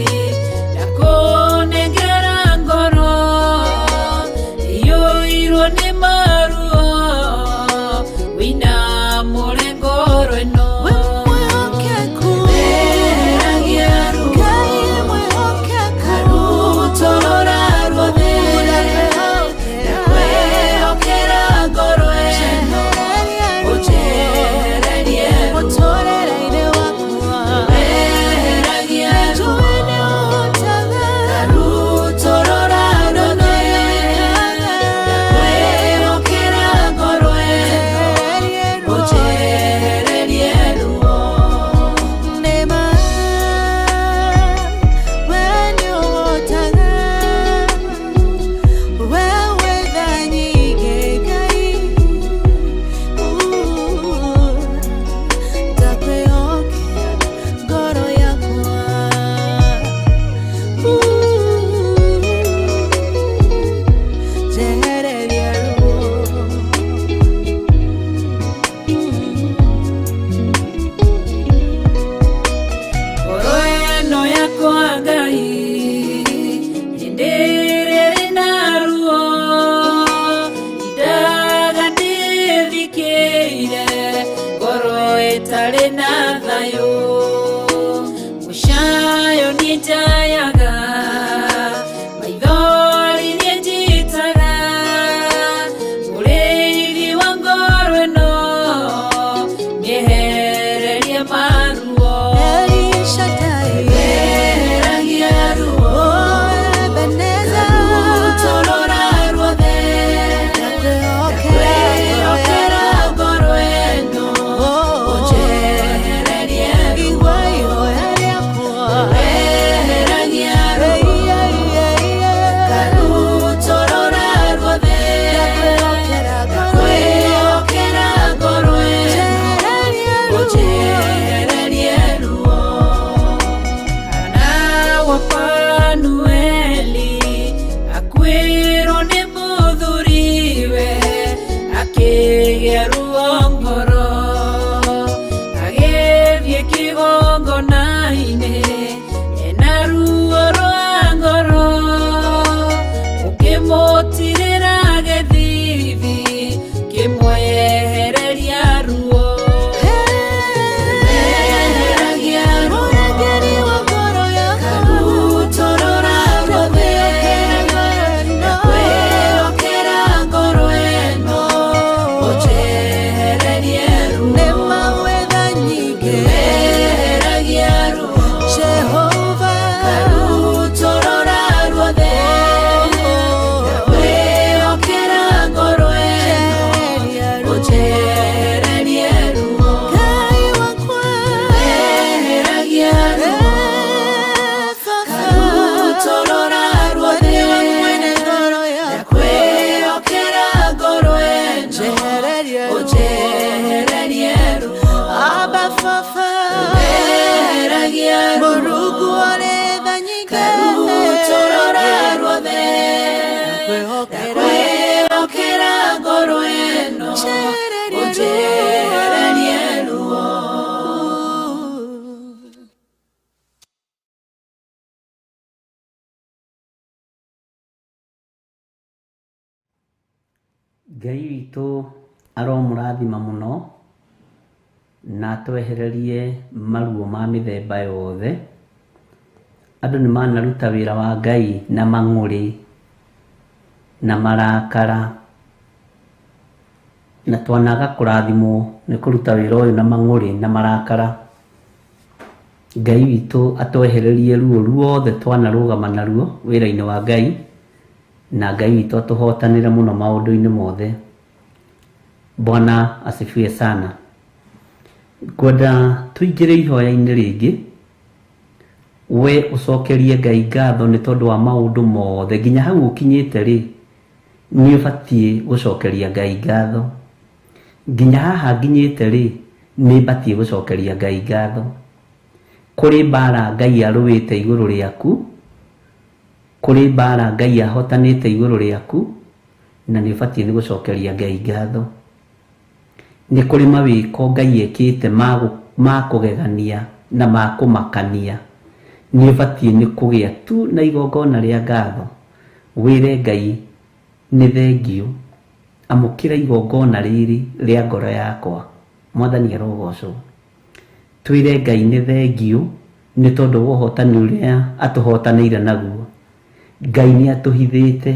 ndakũnengera ngoro iyũirwo nĩ maruo wĩna mũrengoro ĩno. Weheragia ruo karutũrũra ruothe, ndakwĩhokera ngoro ĩno ũnjehererie ruo. Weheragia ruo karutũrũra ruothe, ndakwĩhokera ngoro ĩno ũnjehererie ruo. Ngoro ĩno yakwa Ngai hĩndĩ ĩrĩa ĩna ruo indaga ndĩthikĩire ngoro ĩtarĩ na thayũ mũcayo niĩ njayaga maithori niĩ njitaga mũrĩithi wa ngoro ĩno mĩehererie maruo. Weheragia ruo karutũrũra ruothe, ndakwĩhokera ngoro ĩno ũnjehererie ruo. Weheragia ruo karutũrũra ruothe, ndakwĩhokera ngoro ĩno ũnjehererie ruo. Ana wa Fanueli akuĩrwo nĩ mũthuriwe akĩgĩa ruo ngoro agĩthiĩ kĩgongona-inĩ ena ruo rwa ngoro ũkĩmũtirĩra gĩthithi kĩmwehereria ruo. Weheragia ruo karutũrũra ruothe, ndakwĩhokera ngoro ĩno ũnjehererie ruo. Weheragia ruo karutũrũra ruothe, ndakwĩhokera ngoro ĩno ũnjehererie ruo. Weheragia ruo karutũrũra ruothe, ndakwĩhokera ngoro ĩno ũnjehererie ruo. Weheragia ruo karutũrũra ruothe, ndakwĩhokera ngoro ĩno ũnjehererie ruo. Ngai witũ aromũrathima mũno na atwehererie maruo ma mĩthemba yothe. Andũ nĩ manaruta wĩra wa Ngai na mang'ũrĩ na marakara, na twanaga kũrathimwo nĩ kũruta wĩra ũyũ na mang'ũrĩ na marakara. Ngai witũ atwehererie ruo ruothe twanarũgama naruo wĩra-inĩ wa Ngai, na Ngai witũ atũhotanĩre mũno maũndũ-inĩ mothe. Bwana asifiwe sana. Ngwenda tũingĩre ihoya-inĩ rĩngĩ, we ũcokerie Ngai ngatho nĩ tondũ wa maũndũ mothe nginya hau ũkinyĩte rĩ, nĩ ũbatiĩ gũcokeria Ngai ngatho. Nginya haha nginyĩte rĩ, nĩ batiĩ gũcokeria Ngai ngatho. Kũrĩ mbara Ngai arũĩte igũrũ rĩaku, kũrĩ mbara Ngai ahotanĩte igũrũ rĩaku, na nĩ ũbatiĩ nĩ gũcokeria Ngai ngatho. Nĩ kũrĩ mawĩko Ngai ekĩte ma kũgegania na ma kũmakania. Nĩ ũbatiĩ nĩ kũgĩa tu na igongona rĩa ngatho, wĩre Ngai nĩ thengiũ, amũkĩra igongona rĩrĩ rĩa ngoro yakwa. Mwathani arogocwo. Twĩre Ngai nĩ thengiũ nĩ tondũ wa ũhotani ũrĩa atũhotanĩire naguo. Ngai nĩ atũhithĩte,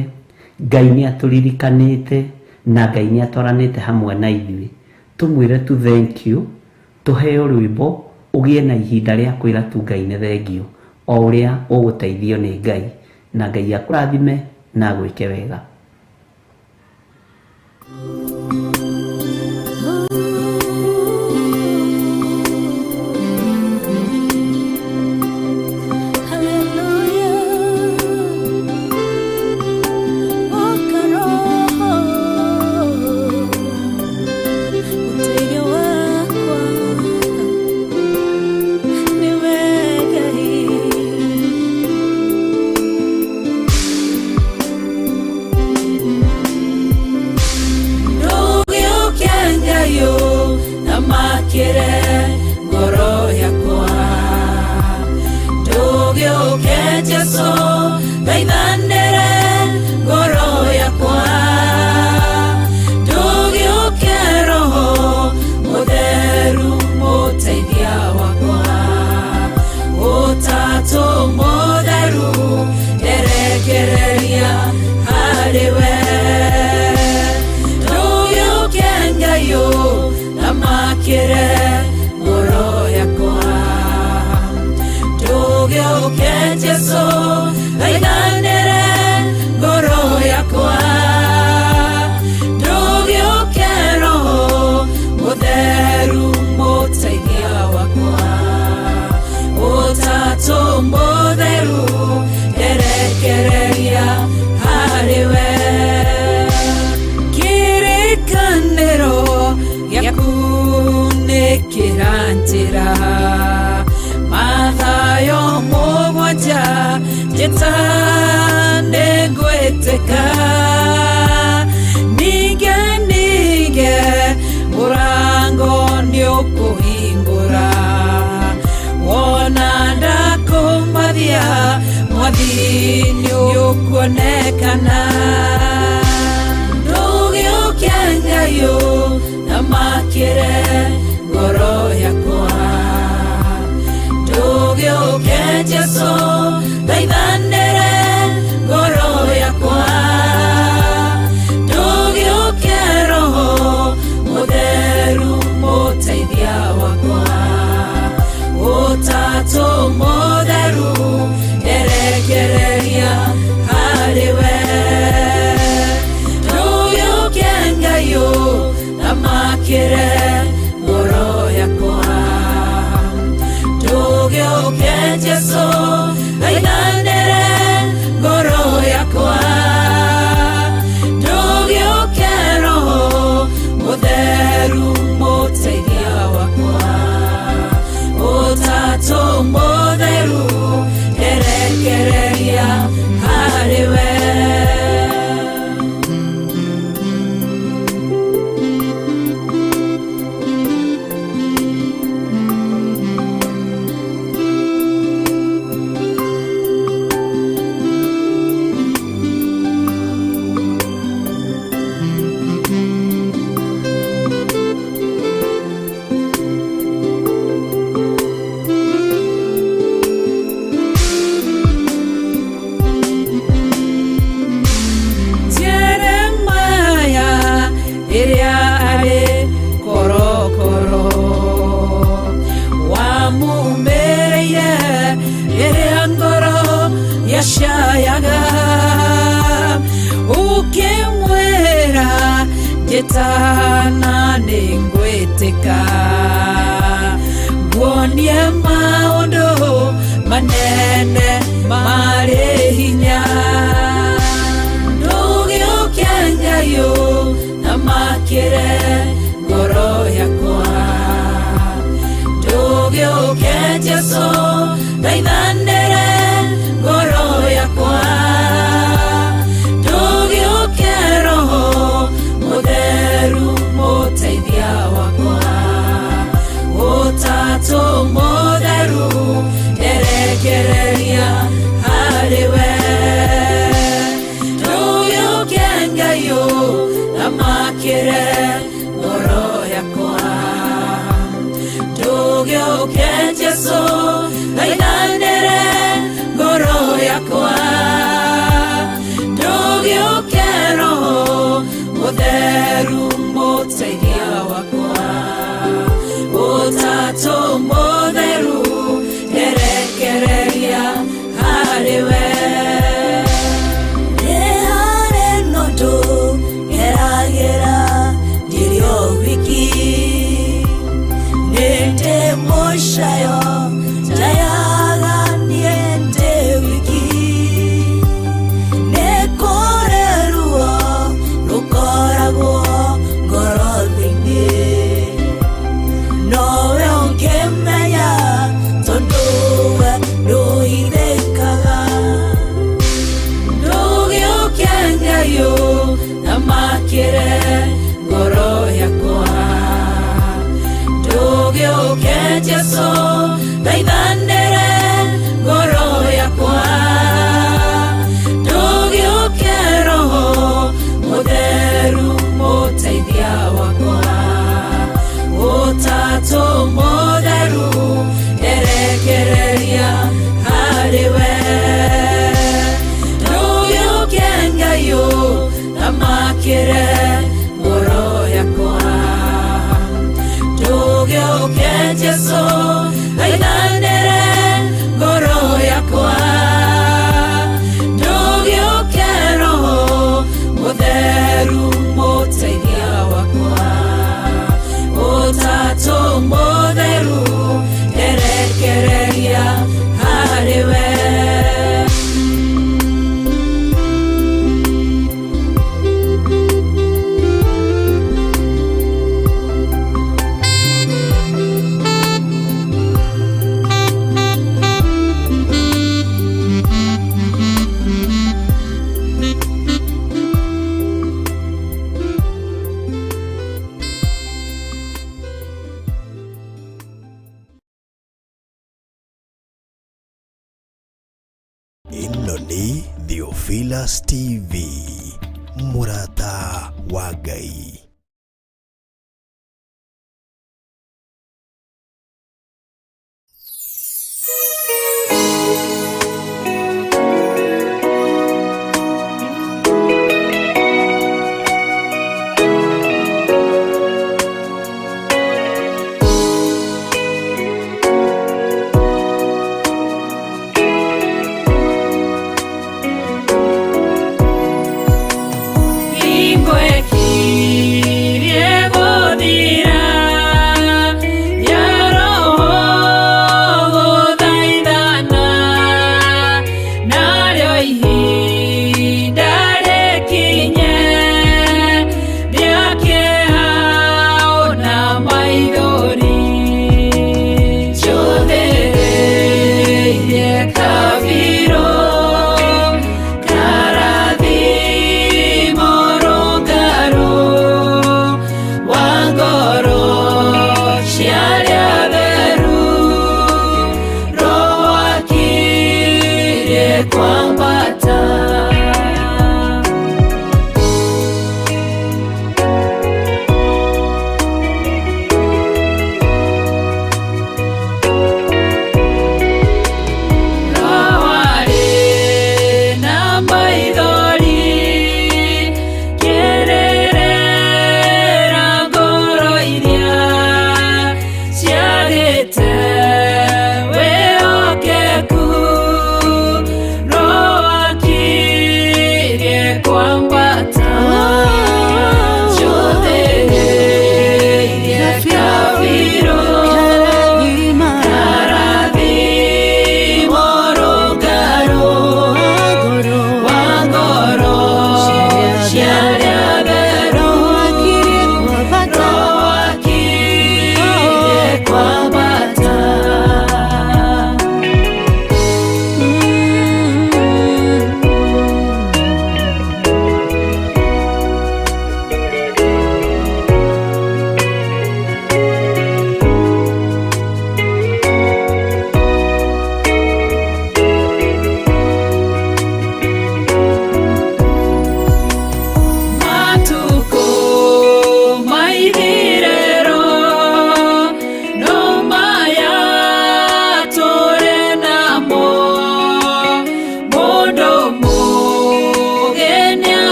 Ngai nĩ atũririkanĩte, na Ngai nĩ atwaranĩte hamwe na ithuĩ. Tũmwĩre tu thank you, tũheo rwĩmbo, ũgĩe na ihinda rĩa kwĩra tu Ngai nĩ thengiũ, o ũrĩa ũgũteithio nĩ Ngai. Na Ngai akũrathime na agwĩke wega. Muteithia wakwa. Yakwa Ndũgĩũke Jesũ thaithanĩre ngoro yakwa Ndũgĩũke Roho Mũtheru mũteithia wakwa Ũtatũ mũtheru nderekereria harĩ we Nĩ harĩ na ũndũ ngeragĩra ndĩrĩ o wiki nĩ ndĩ mũcayo njayaga niĩ ndĩ wiki nĩ kũrĩ ruo rũkoragwo ngoro thĩinĩ nowe ũngĩmenya tondũ we ndũhithĩkaga. Ndũgĩũke Ngai ũthamakĩre ngoro yakwa Ndũgĩũke Jesũ thaithanĩre ngoro yakwa Ndũgĩũke Roho Mũtheru mũteithia wakwa Ũtatũ mũtheru nderekereria harĩ we Ndũgĩũke Ngai ũthamakĩre ngoro yakwa Ndũgĩũke Jesũ thaithanĩre ngoro yakwa Ndũgĩũke Roho Mũtheru mũteithia wakwa Ũtatũ mũtheru nderekereria harĩ we. Ĩno nĩ Theophilus TV, mũrata wa Ngai. Hingo ĩkinyĩte.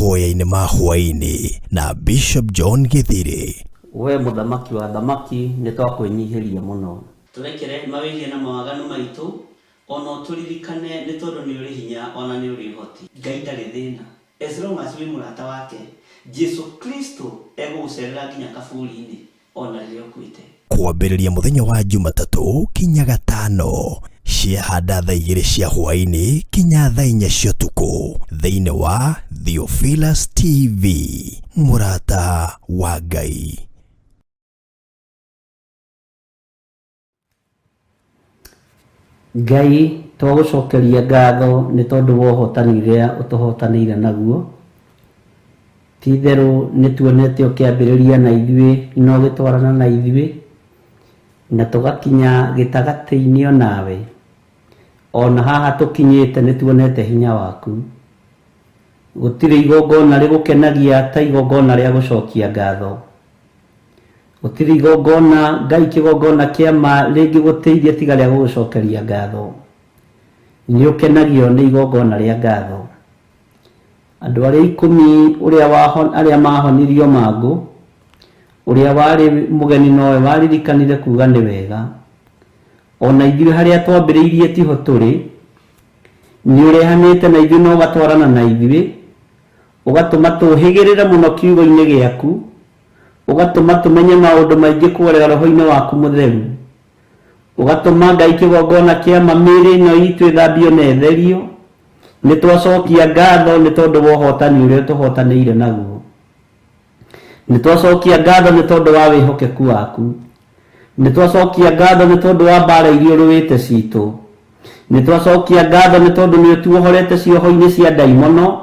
Mahoya-inĩ ma hwaĩ-inĩ na Bishop John Githiri. We mũthamaki wa thamaki, nĩ twakwĩnyihĩria mũno. Tũrekere mawĩhia na mawaganu maitũ, ona ũtũririkane nĩ tondũ nĩ ũrĩ hinya ona nĩ ũrĩ ũhoti. Ngai ndarĩ thĩna. As long as wĩ mũrata wake, Jesu Kristo egũgũcerera nginya kaburi-inĩ ona rĩrĩa ũkuĩte. Kwambĩrĩria mũthenya wa Jumatatũ kinya Gatano ciahanda thaa 2 cia hwaĩ-inĩ kinya thaa 4 cia ũtukũ thĩinĩ wa Theophilus TV, mũrata wa Ngai. Ngai twagũcokeria ngatho nĩ tondũ wa ũhotani ũrĩa ũtũhotanĩire naguo. Ti itherũ nĩ tuonete ũkĩambĩrĩria na ithuĩ na ũgĩtwarana na ithuĩ na tũgakinya gĩtagatĩ-inĩ onawe. Ona haha tũkinyĩte nĩ tuonete hinya waku. Gũtirĩ igongona rĩgũkenagia ta igongona rĩa gũcokia ngatho. Gũtirĩ igongona Ngai kĩgongona kĩa ma rĩngĩgũteithia tiga rĩa gũgũcokeria ngatho. Nĩ ũkenagio nĩ igongona rĩa ngatho. Andũ arĩa 10 ũrĩa arĩa mahonirio mangũ, ũrĩa warĩ mũgeni nowe waririkanire kuga nĩ wega. Ona ithuĩ harĩa twambĩrĩirie tiho tũrĩ, nĩ ũrehanĩte na ithuĩ na ũgatwarana na ithuĩ, ũgatũma tũhĩgĩrĩre mũno kiugo-inĩ gĩaku, ũgatũma tũmenye maũndũ maingĩ kũgerera roho-inĩ waku mũtheru, ũgatũma Ngai kĩgongona kĩa ma mĩĩrĩ ĩno itũ ĩthambio na ĩtherio. Nĩ twacokia ngatho nĩ tondũ wa ũhotani ũrĩa ũtũhotanĩire naguo. Nĩ twacokia ngatho nĩ tondũ wa wĩhokeku waku. Nĩ twacokia ngatho nĩ tondũ wa mbara iria ũrũĩte citũ. Nĩ twacokia ngatho nĩ tondũ nĩ ũtuohorete cioho-inĩ cia ndaimono.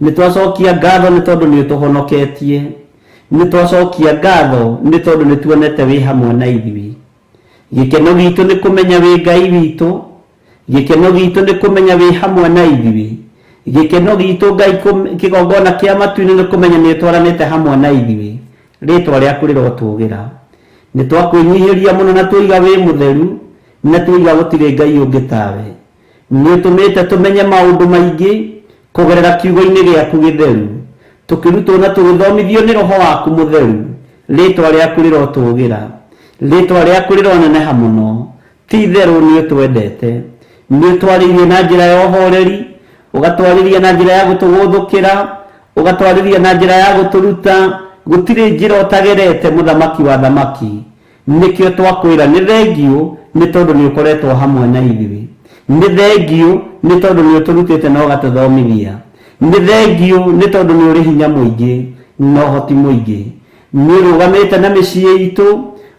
Nĩ twacokia ngatho nĩ tondũ nĩ ũtũhonoketie. Nĩ twacokia ngatho nĩ tondũ nĩ tuonete wĩ hamwe na ithuĩ. Gĩkeno gitũ nĩ kũmenya wĩ Ngai witũ. Gĩkeno gitũ nĩ kũmenya wĩ hamwe na ithuĩ. Gĩkeno gitũ Ngai kĩgongona kĩa matu-inĩ nĩ kũmenya nĩ ũtwaranĩte hamwe na ithuĩ. Rĩtwa rĩaku rĩrotũgĩra. Nĩ twakwĩnyihĩria mũno na tũiga wĩ mũtheru, na tũiga gũtirĩ Ngai ũngĩ tawe. Nĩ ũtũmĩte tũmenye maũndũ maingĩ kũgerera kiugo-inĩ gĩaku gĩtheru, tũkĩrutwo na tũgĩthomithio nĩ roho waku mũtheru. Rĩtwa rĩaku rĩrotũgĩra. Rĩtwa rĩaku rĩroneneha mũno. Ti itherũ nĩ ũtwendete. Nĩ ũtwarĩirie na njĩra ya ũhoreri, ũgatwarĩria na njĩra ya gũtũgũthũkĩra, ũgatwarĩria na njĩra ya gũtũruta. Gũtirĩ njĩra ũtagerete mũthamaki wa thamaki. Nĩkĩo twakwĩra nĩ thengiũ nĩ tondũ nĩ ũkoretwo hamwe na ithuĩ. Nĩ thengiũ nĩ tondũ nĩ ũtũrutĩte na ũgatũthomithia. Nĩ thengiũ nĩ tondũ nĩ ũrĩ hinya mũingĩ na ũhoti mũingĩ. Nĩ ũrũgamĩte na mĩciĩ itũ,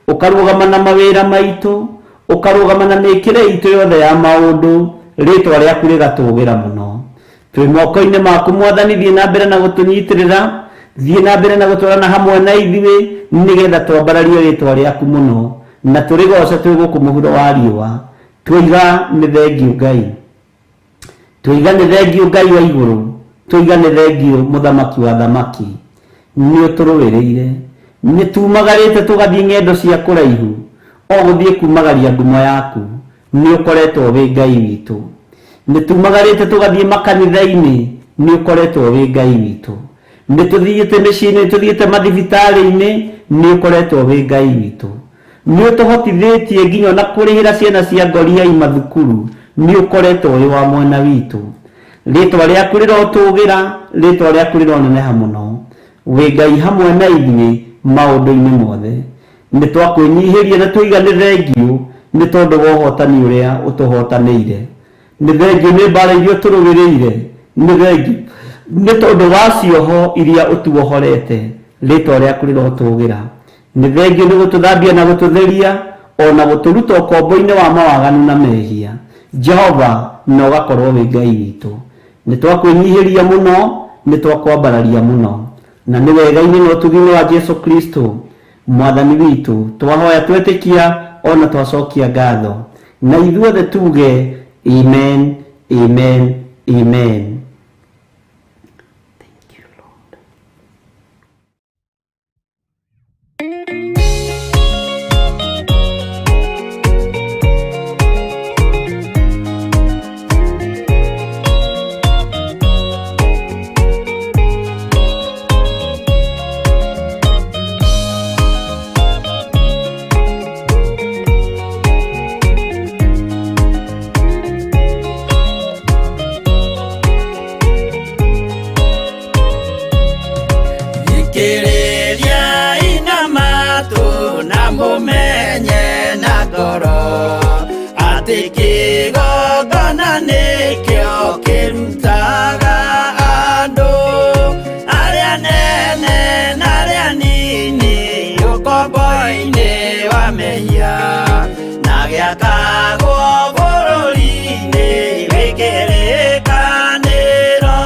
ũkarũgama na mawĩra maitũ, ũkarũgama na mĩkĩre itũ yothe ya maũndũ. Rĩtwa rĩaku rĩgatũgĩra mũno. Twĩ moko-inĩ maku Mwathani, thiĩ na mbere na gũtũnyitĩrĩra, thiĩ na mbere na gũtwarana hamwe na ithuĩ, nĩgetha twambararie rĩtwa rĩaku mũno na tũrĩgoce twĩ gũkũ mũhuro wa riũa. Twoiga nĩ thengiũ Ngai, twoiga nĩ thengiũ Ngai wa igũrũ, twoiga nĩ thengiũ mũthamaki wa thamaki. Nĩ ũtũrũĩrĩire, nĩ tumagarĩte tũgathiĩ ng'endo cia kũraihu, o gũthiĩ kumagaria ngumo yaku. Nĩ ũkoretwo wĩ Ngai witũ. Nĩ tumagarĩte tũgathiĩ makanitha-inĩ, nĩ ũkoretwo wĩ Ngai witũ. Nĩ tũthiĩte mĩciĩ-inĩ, nĩ tũthiĩte mathibitarĩ-inĩ, nĩ ũkoretwo wĩ Ngai witũ. Nĩ ũtũhotithĩtie nginya ona kũrĩhĩra ciana cia ngoriai mathukuru, nĩ ũkoretwo wĩ wa mwena witũ. Rĩtwa rĩaku rĩrotũgĩra, rĩtwa rĩaku rĩroneneha mũno. Wĩ Ngai hamwe na ithuĩ maũndũ-inĩ mothe. Nĩ twakwĩnyihĩria na twoiga nĩ thengiũ nĩ tondũ wa ũhotani ũrĩa ũtũhotanĩire. Nĩ thengiũ nĩ mbara iria ũtũrũĩrĩire. Nĩ thengiũ nĩ tondũ wa cioho iria ũtuohorete. Rĩtwa rĩaku rĩrotũgĩra. Nĩ thengiũ nĩ gũtũthambia na gũtũtheria, ona gũtũruta ũkombo-inĩ wa mawaganu na mehia. Jehova, na ũgakorwo wĩ Ngai witũ. Nĩ twakwĩnyihĩria mũno, nĩ twakwambararia mũno. Na nĩ wega-inĩ na ũtugi-inĩ wa Jesu Kristo Mwathani witũ, twahoya twetĩkia ona twacokia ngatho. Na ithuothe tuge amen, amen, amen. Thank you, Lord. ngoro atĩ kĩgongona nĩkĩo kĩrutaga andũ arĩa nene na arĩa nini ũkombo-inĩ wa mehia na gĩakagwo bũrũri-inĩ wĩ kĩrĩkanĩro.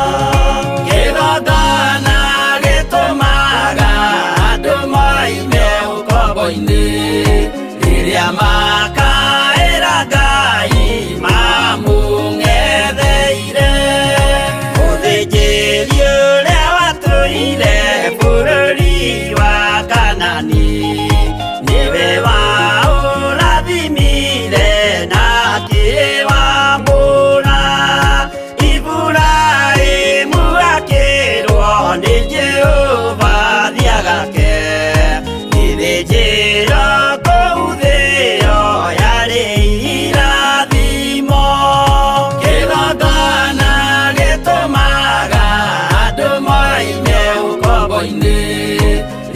Kĩgongona gĩtũmaga andũ moime ũkombo-inĩ rĩrĩa makaĩra Ngai mamũng'etheire. Mũthĩnjĩri ũrĩa watũire bũrũri wa Kanani nĩwe waũrathimire na akĩwambũra. Iburahĩmu akĩrwo nĩ Jehova thiagake gĩthĩnjĩro kũu thĩo yarĩ irathimo. Kĩgongona gĩtũmaga andũ moime ũkombo-inĩ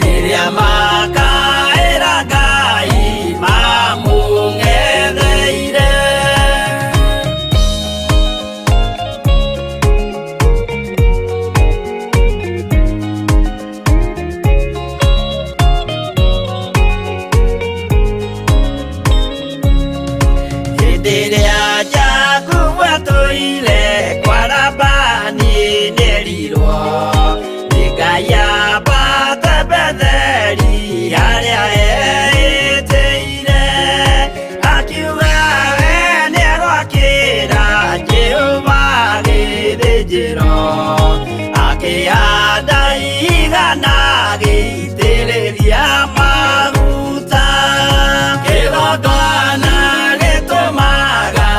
rĩrĩa makaĩra Ngai mamũng'etheire. Hĩndĩ ĩrĩa Jakubu atũire kwa Labani nĩerirwo nĩ Ngai ambate Betheli harĩa eĩtĩire. Akiuga we nĩegwakĩra Jehova gĩthĩnjĩro, akĩhanda ihiga na agĩitĩrĩria maguta. Kĩgongona gĩtũmaga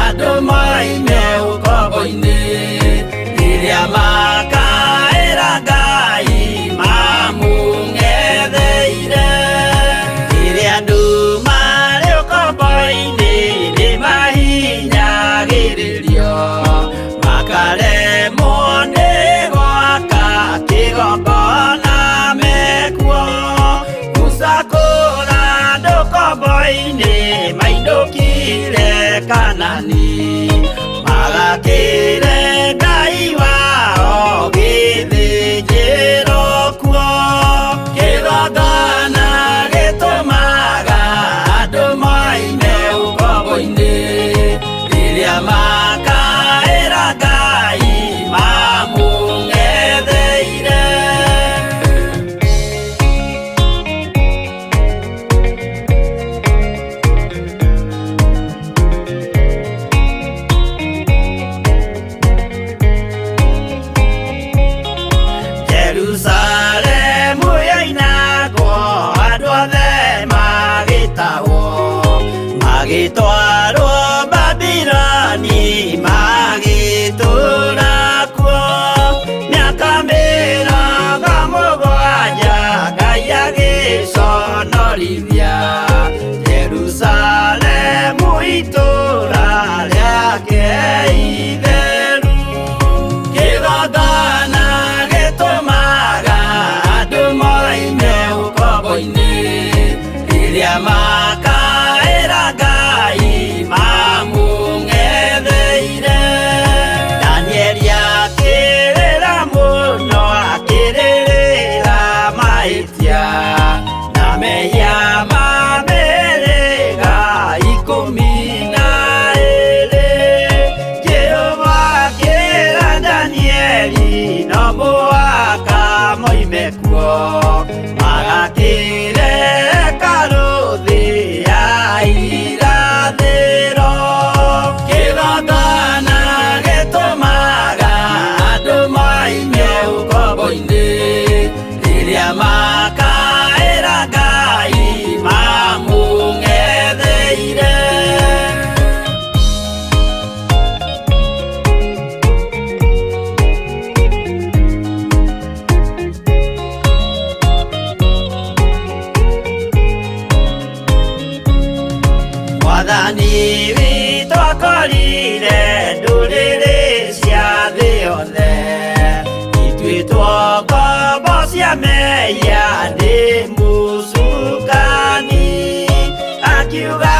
andũ moime ũkombo-inĩ rĩrĩa makaĩra Ngai mamũng'etheire. Rĩrĩa andũ marĩ ũkombo-inĩ nĩmahinyagĩrĩrio makaremwo nĩ gwaka kĩgongona mekuo. Musa kũra andũ ũkombo-inĩ mainũkire Kanani magakĩre Ngai wao gĩthĩnjĩro kuo. Kĩgongona gĩtũmaga andũ moime ũkombo-inĩ rĩrĩa makaĩra Ngai mamũng'etheire. Jerusalemu yoinagwo andũ othe magĩtahwo magĩtwarwo Babiloni magĩtũũra kuo. Mĩaka 70 Ngai agĩconorithia Jerusalemu itũũra rĩake itheru. Kĩgongona gĩtũmaga andũ moime ũkombo-inĩ rĩrĩa makaĩra Ngai mamũng'etheire. Danieli akĩrĩra mũno akĩrĩrĩra mahĩtia na mehia ma mĩhĩrĩga 12. Jehova akĩra Danieli no mũhaka moime kuo magakĩre hekarũ thĩ ya irathĩro. Kĩgongona gĩtũmaga andũ moime ũkombo-inĩ rĩrĩa makaĩra Ngai mamũng'etheire. Mwathani witũ akorire ndũrĩrĩ cia thĩ yothe ituĩtwo ngombo cia mehia nĩ mũcukani. Akiuga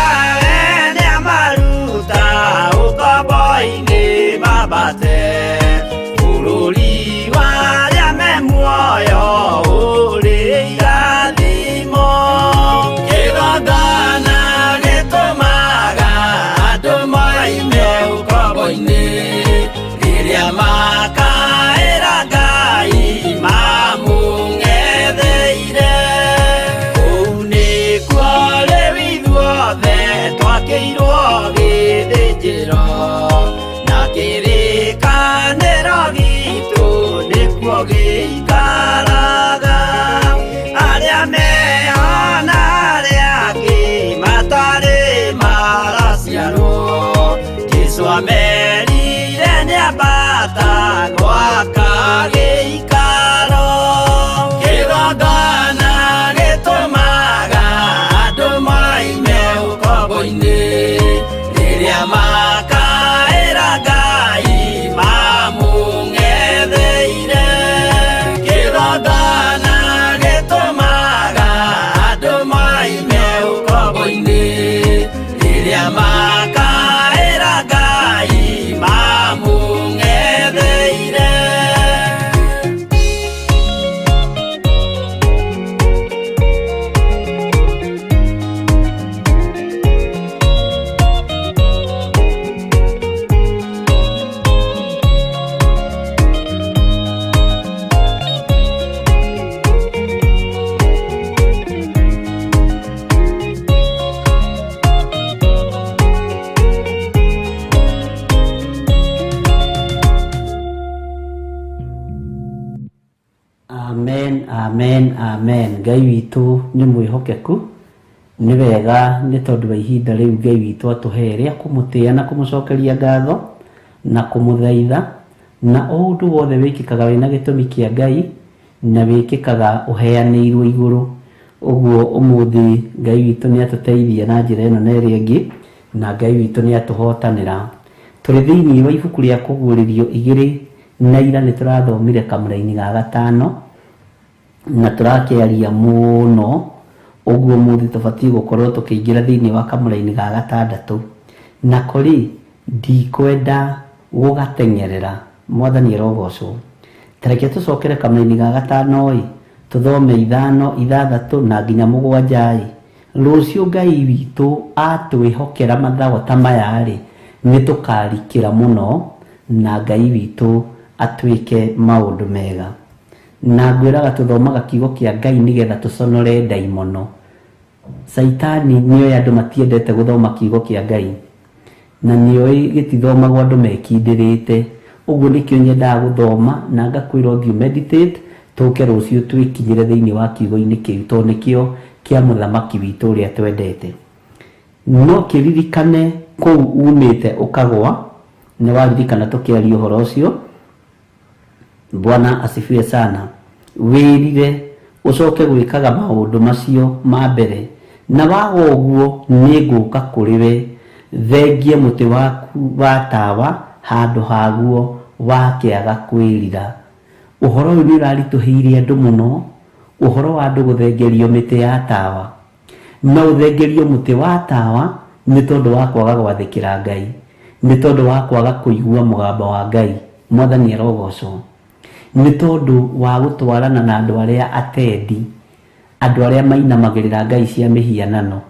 Amen, amen. Ngai witũ nĩ mwĩhokeku. Nĩ wega nĩ tondũ wa ihinda rĩu Ngai witũ atũhe rĩa kũmũtĩa na kũmũcokeria ngatho na kũmũthaitha, na o ũndũ wothe wĩkĩkaga wĩna gĩtũmi kĩa Ngai na wĩkĩkaga ũheanĩirwo igũrũ. Ũguo ũmũthĩ Ngai witũ nĩ atũteithia na njĩra ĩno na ĩrĩa ĩngĩ, na Ngai witũ nĩ atũhotanĩra. Tũrĩ thĩinĩ wa ibuku rĩa Kũguũrĩrio 2 na ira nĩ tũrathomire kamũraini ga 5 na tũrakĩaria mũno. Ũguo ũmũthĩ tũbatiĩ gũkorwo tũkĩingĩra thĩinĩ wa kamũraini ga 6. Nako rĩ, ndikwenda gũgateng'erera. Mwathani arogocwo. Ta reke tũcokere kamũraini ga 5 ĩ, tũthome 5, 6 na nginya 7 ĩ. Rũciũ Ngai witũ atwĩhokera mathago ta maya rĩ, nĩ tũkarikĩra mũno na Ngai witũ atwĩke maũndũ mega. Na ngwĩraga tũthomaga kiugo kĩa Ngai nĩgetha tũconore ndaimono. Caitani nĩoĩ andũ matiendete gũthoma kiugo kĩa Ngai, na nĩoĩ gĩtithomagwo andũ mekindĩrĩte. Ũguo nĩkĩo nyendaga gũthoma na ngakwĩra ũthiĩ meditate, tũke rũciũ twĩkinyĩre thĩinĩ wa kiugo-inĩ kĩu, tondũ nĩkĩo kĩa mũthamaki witũ ũrĩa twendete. No kĩririkane kũu umĩte ũkagwa, nĩ waririkana tũkĩaria ũhoro ũcio. Bwana asifiwe sana. Wĩrire ũcoke gwĩkaga maũndũ macio ma mbere, na waga ũguo nĩngũka kũrĩ we, thengie mũtĩ waku wa tawa handũ haguo wakĩaga kwĩrira. Ũhoro ũyũ nĩ ũraritũhĩire andũ mũno, ũhoro wa andũ gũthengerio mĩtĩ ya tawa. No ũthengerio mũtĩ wa tawa nĩ tondũ wa kwaga gwathĩkĩra Ngai, nĩ tondũ wa kwaga kũigua mũgambo wa Ngai. Mwathani arogocwo. Nĩ tondũ wa gũtwarana na andũ arĩa atendi, andũ arĩa mainamagĩrĩra ngai cia mĩhianano.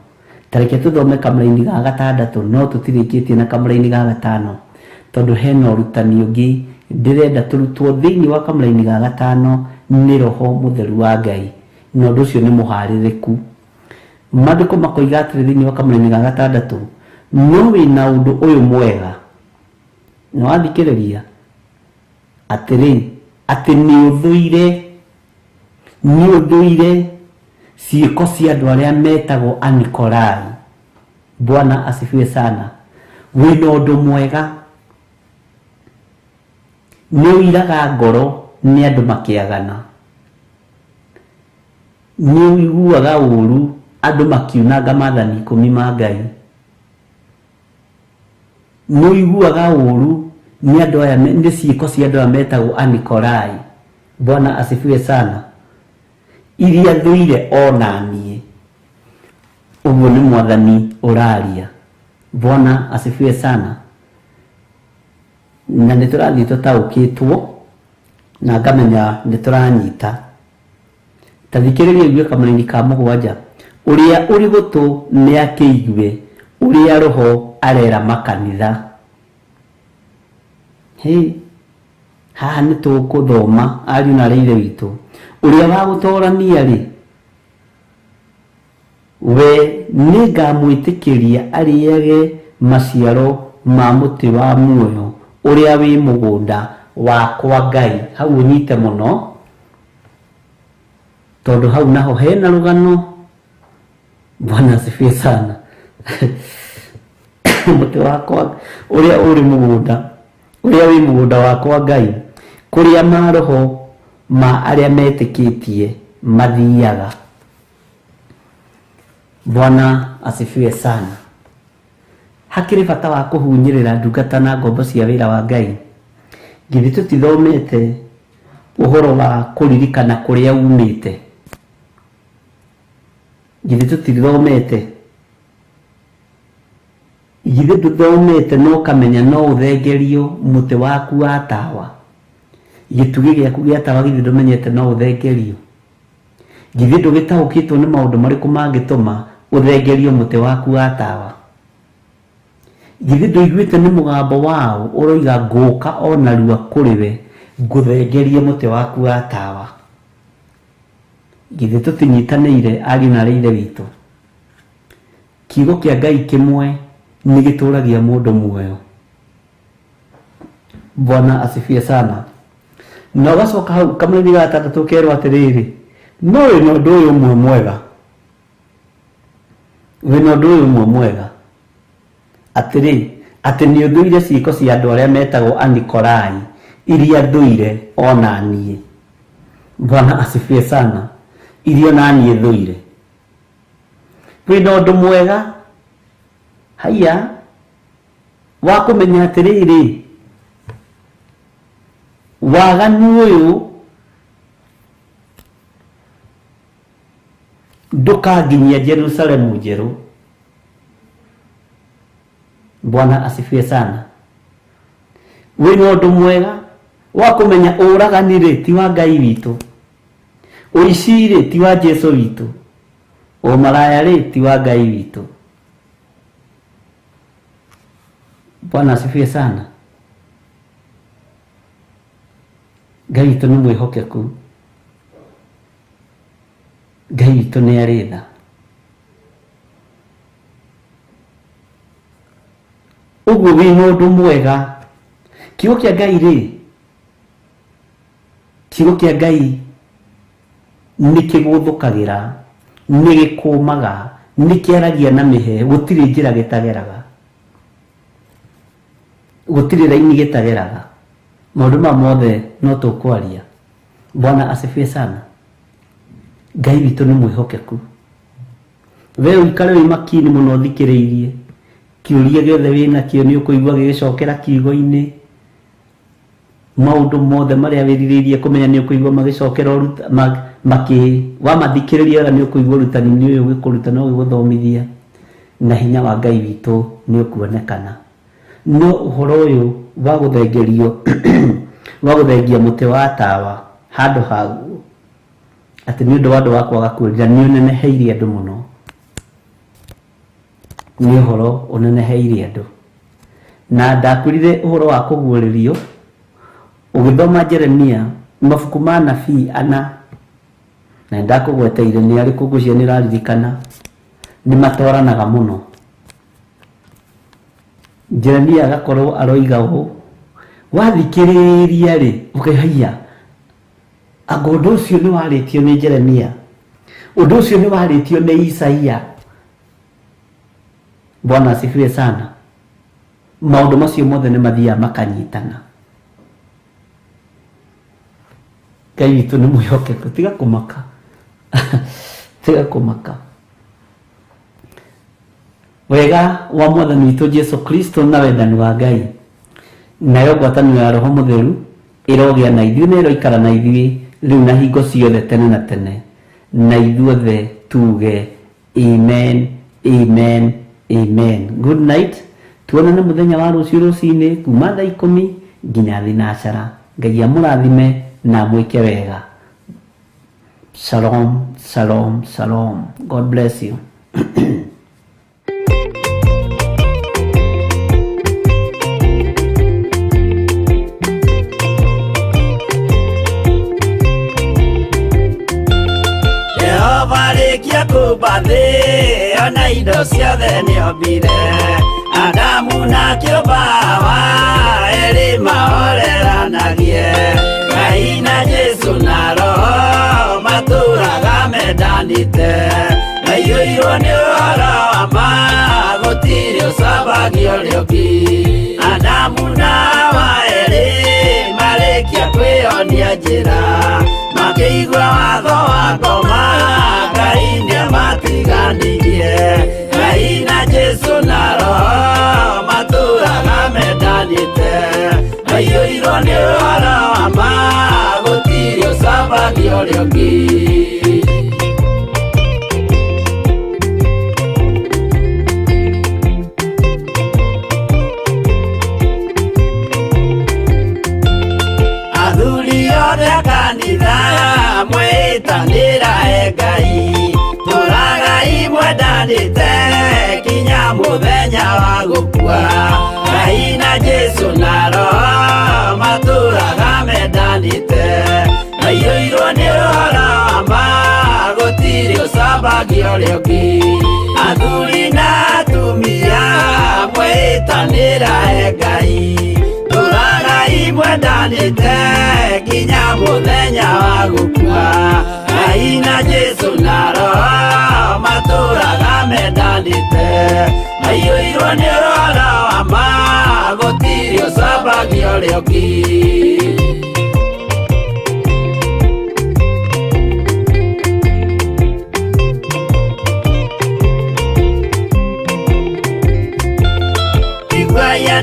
Ta reke tũthome kamũraini ga 6, no tũtirĩkĩtie na kamũraini ga 5, tondũ hena ũrutani ũngĩ ndĩrenda tũrutwo thĩinĩ wa kamũraini ga 5 nĩ Roho Mũtheru wa Ngai, na ũndũ ũcio nĩ mũharĩrĩku. Maandĩko makoiga atĩrĩ thĩinĩ wa kamũraini ga 6, no wĩna ũndũ ũyũ mwega, nĩ wathikĩrĩria atĩrĩ, atĩ nĩ ũthũire ciĩko cia andũ arĩa metagwo Anikolai. Bwana asifiwe sana. Wĩna ũndũ mwega, nĩ ũiraga ngoro nĩ andũ makĩagana, nĩ ũiguaga ũru andũ makiunanga maathani 10 ma Ngai, nĩ ũiguaga ũru nĩ andũ aya, nĩ ciĩko cia andũ aya metagwo Anikolai. Bwana asifiwe sana. Iria thũire ona niĩ. Ũguo nĩ Mwathani ũraria. Bwana asifiwe sana. Na nĩ tũrathiĩ tũtaũkĩtwo na ngamenya nĩ tũranyita. Ta thikĩrĩria ũigue kamũraini ka 7, ũrĩa ũrĩ gũtũ nĩ akĩigue ũrĩa Roho arera makanitha. Hĩ, haha nĩ tũkũthoma ariũ na aarĩ a Ithe witũ. Ũrĩa wa gũtorania rĩ, we nĩngamwĩtĩkĩria arĩage maciaro ma mũtĩ wa muoyo ũrĩa wĩ mũgũnda wakwa Ngai. Hau ũnyite mũno, tondũ hau naho hena rũgano. Bwana asifiwe sana. Mũtĩ wakwa ũrĩa ũrĩ mũgũnda, ũrĩa wĩ mũgũnda wakwa Ngai, kũrĩa maroho ma arĩa metĩkĩtie mathiaga. Bwana asifiwe sana. Hakĩrĩ bata wa kũhunyĩrĩra ndungata na ngombo cia wĩra wa Ngai. Githĩ tũtithomete ũhoro wa kũririkana kũrĩa umĩte? Githĩ tũtithomete? Githĩ ndũthomete no ũkamenya no ũthengerio mũtĩ waku wa tawa? Gĩtugĩ gĩaku gĩa tawa githĩ ndũmenyete no ũthengerio? Githĩ ndũgĩtaũkĩtwo nĩ maũndũ marĩkũ mangĩtũma ũthengerio mũtĩ waku wa tawa? Githĩ ndũiguĩte nĩ mũgambo wao ũroiga ngũka o narua kũrĩ we ngũthengerie mũtĩ waku wa tawa? Githĩ tũtinyitanĩire ariũ na aarĩ a Ithe witũ? Kiugo kĩa Ngai kĩmwe nĩ gĩtũragia mũndũ muoyo. Bwana asifiwe sana. Na ũgacoka hau kamũraini ga 6 ũkerwo atĩrĩrĩ, No wĩna ũndũ ũyũ ũmwe mwega, wĩna ũndũ ũyũ ũmwe mwega, atĩrĩ, atĩ nĩ ũthũire ciĩko cia andũ arĩa metagwo Anikolai, iria thũire ona niĩ. Bwana asifiwe sana. Iria ona niĩ thũire. Wĩna ũndũ mwega haiya wa kũmenya atĩrĩrĩ, waganu ũyũ ndũkanginyia Jerusalemu njerũ. Bwana asifiwe sana. Wĩna ũndũ mwega wa kũmenya ũragani rĩ ti wa Ngai witũ, ũici rĩ ti wa Jesu witũ, ũmaraya rĩ ti wa Ngai witũ. Bwana asifiwe sana. Ngai witũ nĩ mwĩhokeku, Ngai witũ nĩ arĩ tha. Ũguo wĩna ũndũ mwega. Kiugo kĩa Ngai rĩ, kiugo kĩa Ngai nĩ kĩgũthũkagĩra, nĩ gĩkũmaga, nĩ kĩaragia na mĩhe, gũtirĩ njĩra gĩtageraga, gũtirĩ raini gĩtageraga. Maũndũ maya mothe no tũkwaria. Bwana asifiwe sana. Ngai witũ nĩ mwĩhokeku. We ũikare wĩ makini mũno ũthikĩrĩirie kĩũria gĩothe wĩnakĩo, nĩ ũkũigua gĩgĩcokera kiugo-inĩ. Maũndũ mothe marĩa wĩrirĩirie kũmenya nĩ ũkũigua magĩcokera makĩ wamathikĩrĩria wega nĩ ũkũigua ũrutani-inĩ ũyũ ũgĩkũruta na ũgĩgũthomithia, na hinya wa Ngai witũ nĩ ũkuonekana. No ũhoro ũyũ wa gũthengerio wa gũthengia mũtĩ wa tawa handũ haguo, atĩ nĩ ũndũ wa andũ wa kwaga kwĩrira, nĩ ũneneheirie andũ mũno. Nĩ ũhoro ũneneheirie andũ. Na ndakwĩrire ũhoro wa kũguũrĩrio ũgĩthoma Jeremia mabuku ma nabii ana, na nĩndakũgweteire nĩ arĩkũ, ngwĩciria nĩ ũraririkana, nĩ matwaranaga mũno. Jeremia agakorwo aroiga ũũ, wathikĩrĩria rĩ ũkaihaia anga ũndũ ũcio nĩ warĩtio nĩ Jeremia, ũndũ ũcio nĩ warĩtio nĩ Isaia. Bwana asifiwe sana. Maũndũ macio mothe nĩ mathiaga makanyitana. Ngai witũ nĩ mwĩhokeku, tiga kũmaka. Tiga kũmaka. Wega wa Mwathani witũ Jesu Kristo na wendani wa Ngai nayo ngwatanĩro ya Roho Mũtheru ĩrogĩa na ithuĩ na ĩroikara na ithuĩ rĩu na hingo ciothe tene na tene, na ithuothe tuge amen, amen, amen. Good night. Tuonane mũthenya wa rũciũ rũcinĩ kuma thaa 10 nginya thinacara. Ngai amũrathime na amwĩke wega. Shalom, shalom, shalom. God bless you. Jehova rĩkia kũmba thĩ ona indo ciothe nĩombire, Adamu na kĩũmba Hawa erĩ mahoreranagie, Ngai na Jesu na Roho matũraga mendanĩte, maiyũirwo nĩ ũhoro wa ma gũtirĩ ũcambagio ũrĩa ũngĩ. Adamu na Hawa erĩ marĩkia kwĩyonia njĩra, makĩigua watho wa ngoma Ngai nĩamatiganirie, Ngai na Jesu na Roho matũraga mendanĩte, maiyũirwo nĩ ũhoro wa ma gũtirĩ ũcambagio ũrĩa ũngĩ. Athuri othe a kanitha mwĩtanĩra e Ngai, tũragai mwendanĩte kinya mũthenya wa gũkua, Ngai na Jesu na Roho matũraga mendanĩte, maiyũirwo nĩ ũhoro wa ma gũtirĩ ũcambagio ũrĩa ũngĩ. Athuri na atumia mwĩtanĩra e Ngai, tũragai mwendanĩte kinya mũthenya wa gũkua, Ngai Ngai na Jesu na Roho matũraga mendanĩte maiyũirwo nĩ ũhoro wa ma gũtirĩ ũcambagia ũrĩa ũngĩ.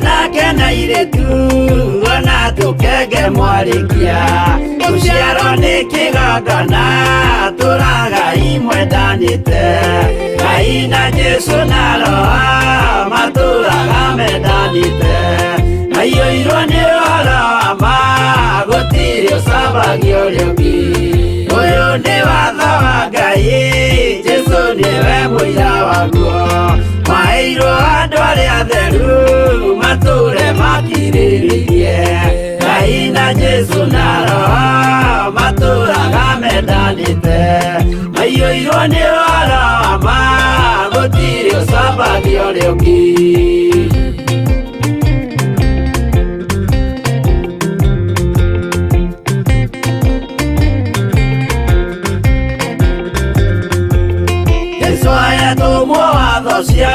Nake na irĩtu ona tũkenge mwarĩkia gũciarwo nĩ kĩgongona tũraga imwendanĩte Ngai na Jesu na Roho matũraga mendanĩte maiyũirwo nĩ ũhoro wa ma gũtirĩ ũcambagia ũrĩa ũngĩ. Ũyũ nĩ watho wa Ngai Jesu nĩwe mũira waguo maheirwo andũ arĩa atheru matũre makirĩrĩirie Ngai na Jesu na Roho matũraga mendanĩte maiyũirwo nĩ ũhoro wa ma gũtirĩ ũcambagia ũrĩa ũngĩ. Jesu ayatũmwo watho cia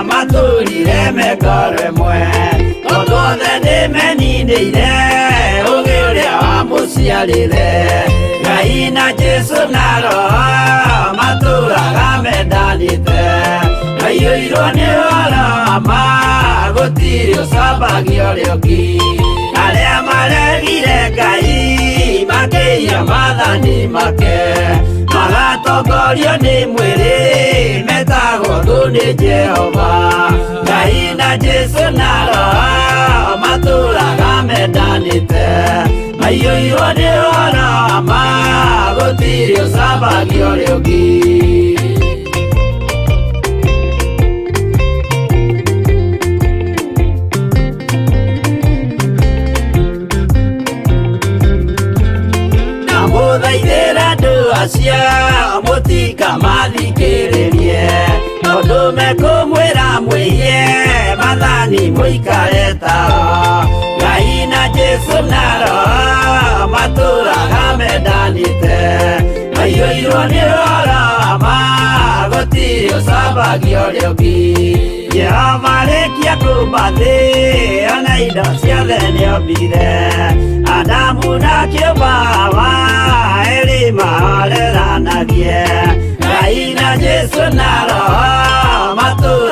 matũrire mengoro ĩmwe tondũ othe nĩmeninĩire ũgĩ ũrĩa wamũciarire Ngai na Jesu na Roho matũraga mendanĩte maiyũirwo nĩ ũhoro wa ma gũtirĩ ũcambagia ũrĩa ũngĩ. Arĩa maregire Ngai makĩiya maathani make magatongorio nĩ mwĩrĩ metagwo thũ nĩ Jehova Ngai na Jesu na Roho matũraga mendanĩte maiyũirwo nĩ ũhoro wa ma gũtirĩ ũcambagia ũrĩa ũngĩ. Ndamũthaithĩra andũ acio mũtikamathikĩrĩrie tondũ mekũmwĩra mwĩiye maathani mũikare tao Ngai na Jesu na Roho matũraga mendanĩte maiyũirwo nĩ ũhoro wa ma gũtirĩ ũcambagia ũrĩa ũngĩ. Jehova arĩkia kũũmba thĩ ona indo ciothe nĩombire Adamu na kĩũmba Hawa erĩ mahoreranagie Ngai na Jesu na Roho matũraga